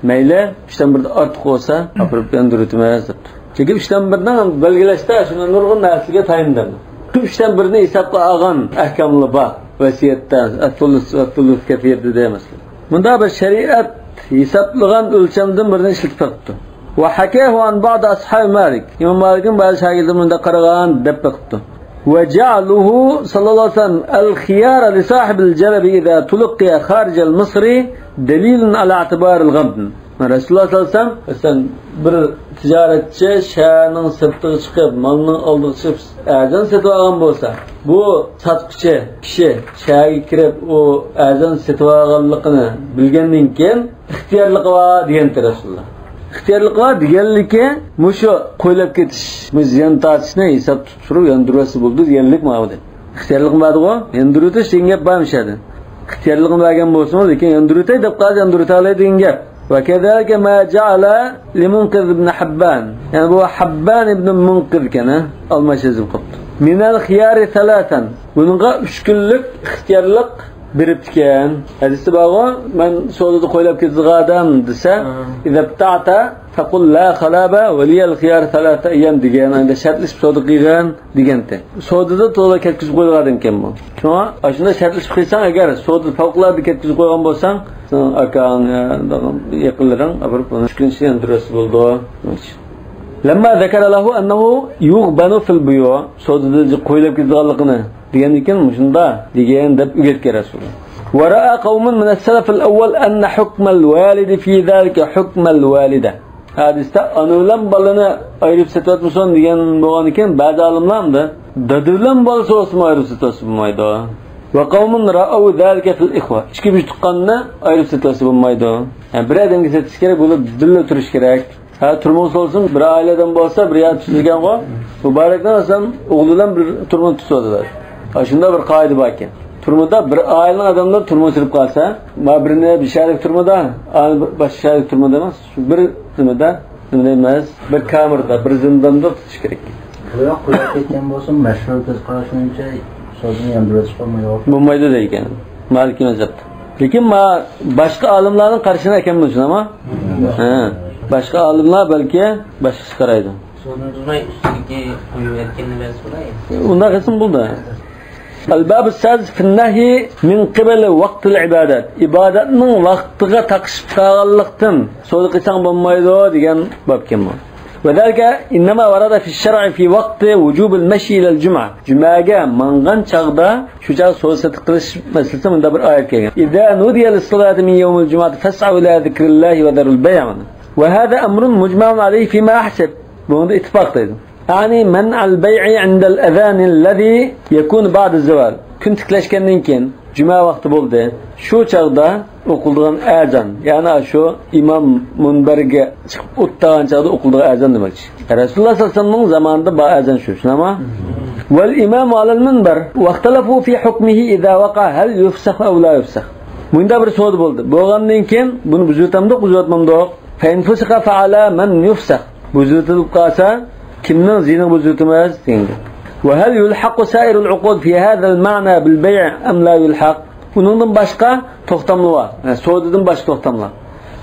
مەيلى، ئۈچتىن بىردىن ئارتۇق بولسا، ئاپىرىپ ياندۇرۇۋېتىمىز دەپتۇ. چۈنكى ئۈچتىن بىرنىڭ بەلگىلەشتە شۇنداق نۇرغۇن نەرسىلەرگە تايىنىدۇ. شۇ ئۈچتىن بىرنى ھېسابقا ئالغان ئەھكاملار بار. ۋەسىيەتتە، الثلث، الثلث كثير دېدى، مەسىلەن. مۇندا بىر شەرىئەت ھېسابلىغان ئۆلچەمدىن بىرنى ئىشلىتىپ بېقىپتۇ. وحكاه عن بعض أصحاب مالك. ئىمام مالىكنىڭ بەزى شاگىرتلىرى مۇنداق قارىغان دەپ بېقىپتۇ. وجعله صلى الله عليه وسلم الخيار لصاحب الجلب إذا تلقي خارج المصر دليل على اعتبار الغبن. رەسۇلۇللاھ سەللەللاھۇ ئەلەيھى ۋەسەللەم، مەسىلەن، بىر تىجارەتچى شەھەرنىڭ سىرتىغا چىقىپ، مالنىڭ ئالدىغا چىقىپ، ئەرزان سېتىۋالغان بولسا، بۇ ساتقۇچى كىشى شەھەرگە كىرىپ، ئۇ ئەرزان سېتىۋالغانلىقىنى بىلگەندىن كېيىن، ئىختىيارلىقى بار دېگەنتى رەسۇلۇللاھ. ئىختىيارلىقى بار دېگەنلىكى، مۇشۇ قويلاپ كېتىش، مۇشۇ زىيان تارتىشنى ھېساب تۇتۇپ تۇرۇپ ياندۇرۇۋەتسە بولىدۇ دېگەنلىك ماۋۇ دەپ. ئىختىيارلىقىم بار دېگۇ، ياندۇرۇۋېتىش دېگەن گەپ بارمىش ئەدە. ئىختىيارلىقىم بەرگەن بولسىمۇ، لېكىن ياندۇرۇۋېتەي دەپ قالسا ياندۇرۇۋېتەلەي دېگەن گەپ. وكذلك ما جعل لمنقذ بن حبان. يەنى بۇ ھەببان ئىبنى مۇنقىز ئىكەن، ھە؟ ئالماش يېزىپ قاپتۇ. من الخيار ثلاثا. بۇنىڭغا ئۈچ كۈنلۈك ئىختىيارلىق بېرىپتىكەن. ھەدىستە بارغۇ، مەن سودىدا قويلاپ كېتىدىغان ئادەم دېسە، ھە. إذا ابتعت فقل لا خلاف ولي الخيار ثلاثة أيام دېگەن، ئەندى شەرتلىشىپ سودا قىلغان دېگەنتى. سودىدا تولا كەتكۈزۈپ قويغان ئادەمكەن بۇ. شۇڭا ئاشۇنداق شەرتلىشىپ قىلساڭ، ئەگەر سودىدا پەۋقۇلئاددە كەتكۈزۈپ قويغان بولساڭ، سېنىڭ ئاكاڭ يا يېقىنلىرىڭ ئاپىرىپ ئۇنى ئۈچ كۈن ئىچىدە ياندۇرۇۋەتسە بولىدۇ. لما ذكر له أنه يغبن في البيوع، سودىدا قويلاپ كېتىدىغانلىقىنى دېگەندىن كېيىن، مۇشۇنداق دېگەن دەپ ئۆگەتكەن رەسۇلۇللاھ. ورأى قوم من السلف الأول أن حكم الوالد في ذلك حكم الوالدة. ھەدىستە ئانا بىلەن بالىنى ئايرىپ سېتىۋەتمىسۇن دېگەن بولغاندىكىن، بەزى ئالىملار ئەمدى دادا بىلەن بالىسى بولسىمۇ ئايرىپ سېتىۋەتسە بولمايدۇ. وقوم رأوا ذلك في الإخوة. ئىككى بۇژ تۇغقاننى ئايرىپ سېتىۋەتسە بولمايدۇ. يەنى بىر ئادەمگە سېتىش كېرەك، بۇلار بىللە تۇرۇش كېرەك. ھە، تۈرمىگە سولسۇن، بىر ئائىلە ئادەم بولسا، بىر يەر تۈزۈلگەنغۇ. مۇبارەكنىڭ ئەسلەن ئوغلى بىلەن بىر تۈرمىنى تۇتۇۋاتىدۇ. ھە، شۇنداق بىر قائىدە باركەن. تۈرمىدە بىر ئائىلىنىڭ ئادەملىرى تۈرمىگە سېلىپ قالسا، ما بىرىنى بىر شەھەرلىك تۈرمىدە، ئانى بىر باشقا شەھەرلىك تۈرمىدە ئەمەس، شۇ بىر نېمىدە، نېمە دەيمىز، بىر كامېردا، بىر زىنداندا تۇتۇش كېرەك. بۇ ياق قويۇپ كەتكەن بولسا، مەشھۇر كۆز قاراشى بويىچە سودىنى ياندۇرۇۋېتىشقا بولمايدۇ. بولمايدۇ دەيدىكەن مالىكىي مەزھەپتە. لېكىن ما باشقا ئالىملارنىڭ قارىشىنى ئەكەلمىدى، شۇنداقمۇ؟ ھە. باشقا ئالىملار بەلكى باشقىچە قارايدۇ. سودىنى تۇتماي ئۈستىدىكى قويۇۋەتكەننى بەرسە بولايدۇ. ئۇنداق قىلسىمۇ بولىدۇ. الباب السادس في النهي من قبل وقت العبادات. ئىبادەتنىڭ ۋاقتىغا تاقىشىپ قالغانلىقتىن سودا قىلساڭ بولمايدۇ دېگەن بابكەن بۇ. وذلك إنما ورد في الشرع في وقت وجوب المشي إلى الجمعة. جۈمەگە ماڭغان چاغدا شۇ چاغ سودا سېتىق قىلىش مەسىلىسىدە مۇنداق بىر ئايەت كەلگەن. إذا نودي للصلاة من يوم الجمعة فاسعوا إلى ذكر الله وذروا البيع. وهذا أمر مجمع عليه فيما أحسب. بۇنىڭدا ئىتتىپاق دەيدۇ. يەنى منع البيع عند الأذان الذي يكون بعد الزوال. كۈن تىكلەشكەندىن كېيىن جۈمە ۋاقتى بولدى. شۇ چاغدا ئوقۇلىدىغان ئەزان، يەنى شۇ ئىمام مۇنبەرگە چىقىپ ئولتۇرغان چاغدا ئوقۇلىدىغان ئەزان دېمەكچى. رەسۇلۇللا سەللەللاھۇ ئەلەيھى ۋەسەللەمنىڭ زامانىدا بار ئەزان شۇ، شۇنداقمۇ؟ والإمام على المنبر واختلفوا في حكمه إذا وقع هل يفسخ أو لا يفسخ. مۇنداق بىر سودا بولدى. بولغاندىن كېيىن بۇنى بۇزۇۋېتەمدۇق، بۇزۇۋەتمەمدۇق؟ فإن فسخ فعلى من يفسخ. بۇزۇۋېتىلىپ قالسا، كىمنىڭ زىيىنىغا بۇزۇۋېتىمىز دېگەن گەپ. وهل يلحق سائر العقود في هذا المعنى بالبيع أم لا يلحق؟ ئۇنىڭدىن باشقا توختاملار بار. يەنى سودىدىن باشقا توختاملار.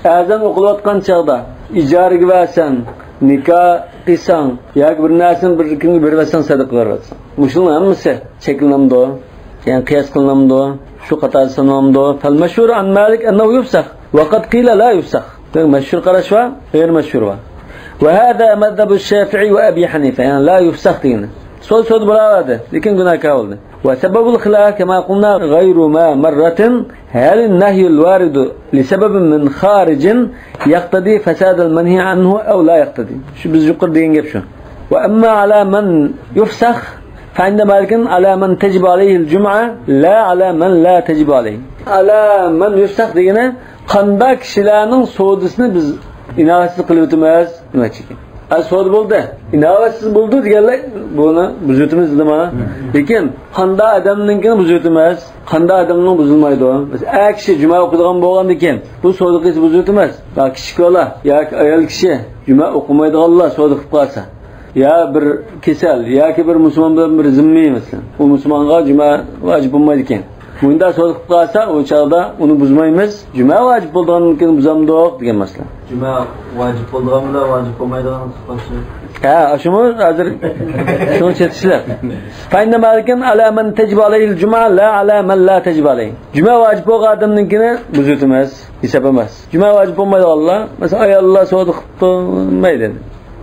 ئەزان ئوقۇلۇۋاتقان چاغدا ئىجارىگە بەرسەڭ، نىكاھ قىلساڭ ياكى بىر نەرسىنى بىر كىمگە بېرىۋەتسەڭ، سەدىقە بېرىۋەتسەڭ. مۇشۇنىڭ ھەممىسى چەكلىنەمدۇ؟ يەنى قىياس قىلىنامدۇ؟ شۇ قاتاردا سانىلامدۇ؟ فالمشهور عن مالك أنه يفسخ وقد قيل لا يفسخ. دېمەك، مەشھۇر قاراش بار، غەيرىي مەشھۇر بار. وهذا مذهب الشافعي وأبي حنيفة، يەنى لا يفسخ دېگىنى. سودا سودا بولاۋەردى، لېكىن گۇناھكار بولدى. وسبب الخلاف كما قلنا غير ما مرة، هل النهي الوارد لسبب من خارج يقتضي فساد المنهي عنه أو لا يقتضي؟ شۇ بىز يۇقىرى دېگەن گەپ شۇ. وأما على من يفسخ فعند مالك على من تجب عليه الجمعة لا على من لا تجب عليه. على من يفسخ دېگىنى قانداق كىشىلەرنىڭ سودىسىنى بىز ئىناۋەتسىز قىلىۋېتىمىز دېمەكچىكەن. ھە، سودا بولدى، ئىناۋەتسىز بولدى دېگەنلەر بۇنى بۇزۇۋېتىمىز دېدىما؟ لېكىن قانداق ئادەمنىڭكىنى بۇزۇۋېتىمىز، قانداق ئادەمنىڭ بۇزۇلمايدۇ؟ مەسىلەن، ئەر كىشى جۈمە ئوقۇيدىغان بولغاندىكىن بۇ سودا قىلسا بۇزۇۋېتىمىز. يا كىچىك بالا ياكى ئايال كىشى جۈمە ئوقۇمايدىغانلار سودا قىلىپ قالسا، يا بىر كېسەل ياكى بىر مۇسۇلمان بىلەن بىر زىممىي، مەسىلەن، ئۇ مۇسۇلمانغا جۈمە ۋاجىپ بولمايدىكەن. مۇنداق سودا قىلىپ قالسا، ئۇ چاغدا ئۇنى بۇزمايمىز. جۈمە ۋاجىپ بولىدىغاندىن كېيىن بۇزامدۇق دېگەن مەسىلە. جۈمە ۋاجىپ بولىدىغان بىلەن ۋاجىپ بولمايدىغان قىلىپ قويسا. ھە، ئاشۇمۇ ھازىر شۇنى چېتىشلىق. فإن مالكا على من تجب عليه الجمعة لا على من لا تجب عليه. جۈمە ۋاجىپ بولغان ئادەمنىڭكىنى بۇزۇۋېتىمىز، ھېساب ئەمەس. جۈمە ۋاجىپ بولمايدىغانلار، مەسىلەن، ئاياللار سودا قىلىپ تۇرمايدۇ.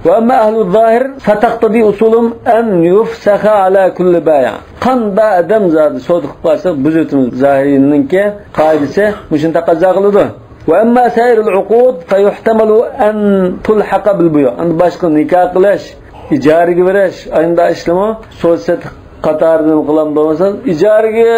وأما أهل الظاهر فتقتضي أصولهم أن يفسخ على كل بائع. قانداق ئادەم زادى سودا قىلىپ قالسا، بۇزۇۋېتىمىز. زاھىرىنىڭكى قائىدىسى مۇشۇنى تەقەززا قىلىدۇ. وأما سائر العقود فيحتمل أن تلحق بالبيوع. ئەمدى باشقا نىكاھ قىلىش، ئىجارىگە بېرىش، ئاينىدا ئىشلىمۇ، سودا سېتىق قاتارىدا نېمە قىلامدۇ دېسە، ئىجارىگە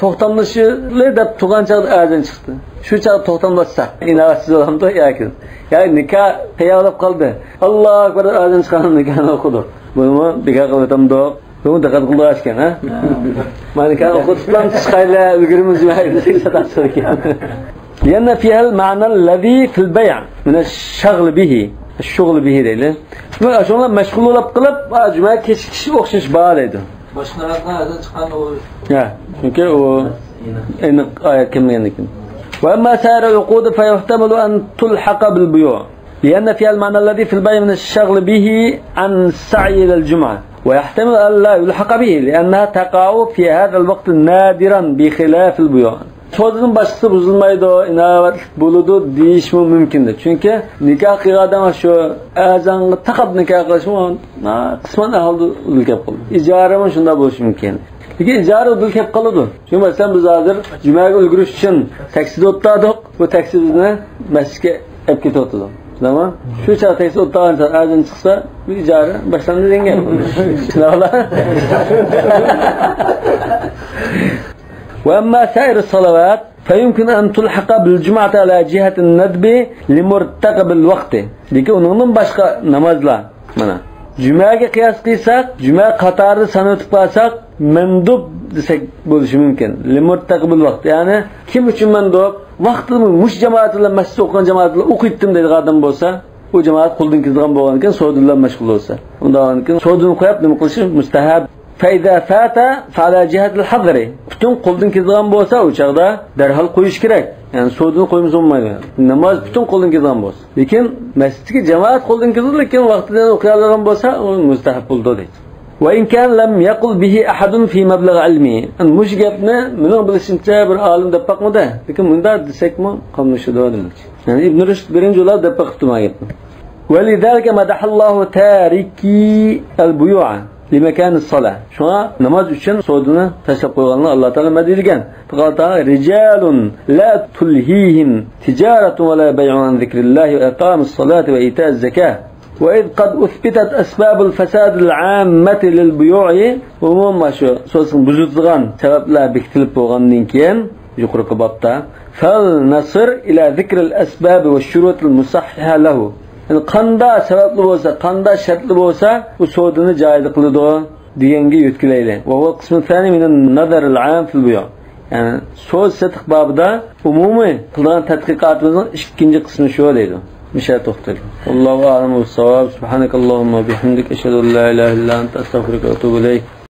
توختاملىشىلى دەپ تۇرغان چاغدا ئەزان چىقتى. شۇ چاغدا توختاملاشسا، ئىناۋەتسىز بولامدۇ ياكى؟ يا نىكاھ تەييارلاپ قالدى. ئاللاھۇ ئەكبەر، ئەزان چىققاندا نىكاھنى ئوقۇدۇق. بۇنىمۇ بىكار قىلىۋېتەمدۇق؟ بۇنىمۇ دىققەت قىلىدىغان ئىكەن، ھە؟ مانا نىكاھنى ئوقۇدۇپلا چىقايلى، ئۈلگۈرىمىز دېمەي ساتاسىدىكەن. لأن فيها المعنى الذي في البيع من الشغل به، الشغل به دەيلى. شۇڭا مەشغۇل بولۇپ قېلىپ، جۈمە كېچىكىشى ئوخشاش بار دەيدۇ. باشقىلارغا ئەزان چىققان ئۇ. ھە، چۈنكى ئۇ ئېنىق. ئېنىق ئايەت كەلمىگەندىكىن. وأما سائر العقود فيحتمل أن تلحق بالبيوع، لأن فيها المعنى الذي في البيع من الشغل به عن السعي إلى الجمعة، ويحتمل أن لا يلحق به، لأنها تقع في هذا الوقت نادرا بخلاف البيوع. سودىدىن باشقىسى بۇزۇلمايدۇ، ئىناۋەتلىك بولىدۇ دېيىشمۇ مۇمكىندۇر. چۈنكى نىكاھ قىلغان ئادەم شۇ ئەزانغا تاقاپ نىكاھ قىلىشمۇ قىسمەن ئەھۋالدا ئۇدۇل كەپ قالىدۇ. ئىجارىمۇ شۇنداق بولۇشى مۇمكىن. لېكىن ئىجارە ئۇدۇل كەپ قالىدۇ. چۈنكى مەسىلەن، بىز ھازىر جۈمەگە ئۈلگۈرۈش ئۈچۈن تاكسىدا ئولتۇردۇق. بۇ تاكسى بىزنى مەسچىتكە ئەپ كېتىۋاتىدۇ. تامام. شۇ چاغ تەكسى ئولتۇرغان چاغ ئەزان چىقسا، بىر ئىجارە باشلاندى دېگەن گەپ. شۇنداقلا. وأما سائر الصلوات فيمكن أن تلحق بالجمعة على جهة الندب لمرتقب الوقت. لېكىن ئۇنىڭدىن باشقا نامازلار، مانا، جۈمەگە قىياس قىلساق، جۈمە قاتارىدا سانىۋېتىپ قالساق، مەندۇب دېسەك بولۇشى مۇمكىن. لمرتقب الوقت، يەنى كىم ئۈچۈن مەندۇب؟ ۋاقتىدا مۇشۇ جامائەت بىلەن، مەسچىتتە ئوقۇغان جامائەت بىلەن ئوقۇيتتىم دەيدىغان ئادەم بولسا، ئۇ جامائەت قولدىن كېتىدىغان بولغاندىكىن، سودا بىلەن مەشغۇل بولسا، ئۇنداق بولغاندىكىن سودىنى قويۇپ نېمە قىلىشى مۇستەھەب. فإذا فات فعلى جهة الحظر. پۈتۈن قولدىن كېتىدىغان بولسا، ئۇ چاغدا دەرھال قويۇش كېرەك. يەنى سودىنى قويمىسا بولمايدۇ. ناماز پۈتۈن قولدىن كېتىدىغان بولسا. لېكىن مەسچىتتىكى جامائەت قولدىن كېتىدۇ، لېكىن ۋاقتىدا ئوقۇيالىغان بولسا، ئۇ مۇستەھەب بولىدۇ دەيدۇ. وإن كان لم يقل به أحد في مبلغ علمه. مۇشۇ گەپنى مېنىڭ بىلىشىمچە بىر ئالىم دەپ باقمىدى. لېكىن مۇنداق دېسەكمۇ قاملىشىدۇ دېمەكچى. يەنى ئىبن رۇشد بىرىنچى بولۇپ دەپ باقىپتۇ ما گەپنى. ولذلك مدح الله تاركي البيوع لمكان الصلاة. شۇڭا ناماز ئۈچۈن سودىنى تاشلاپ قويغانلارنى ئاللا تائالا مەدھىيلىگەن. فقال تعالى: رجال لا تلهيهم تجارة ولا بيع عن ذكر الله وإقام الصلاة وإيتاء الزكاة. وإذ قد أثبتت أسباب الفساد العامة للبيوع. ئومۇمەن شۇ سودىنى بۇزىدىغان سەۋەبلەر بېكىتىلىپ بولغاندىن كېيىن، يۇقىرىقى بابتا، فلنصر إلى ذكر الأسباب والشروط المصححة له. يەنى قانداق سەۋەبلىك بولسا، قانداق شەرتلىك بولسا، ئۇ سودىنى جايىدا قىلىدۇ دېگەنگە يۆتكىلەيلى. وهو القسم الثاني من النظر العام في البيوع. يەنى سودا سېتىق بابىدا ئومۇمىي قىلىدىغان تەتقىقاتىمىزنىڭ ئىككىنچى قىسمى شۇ دەيدۇ. مۇشۇ يەردە توختايلى. والله أعلم بالصواب. سبحانك اللهم وبحمدك، أشهد أن لا إله إلا أنت، أستغفرك وأتوب إليك.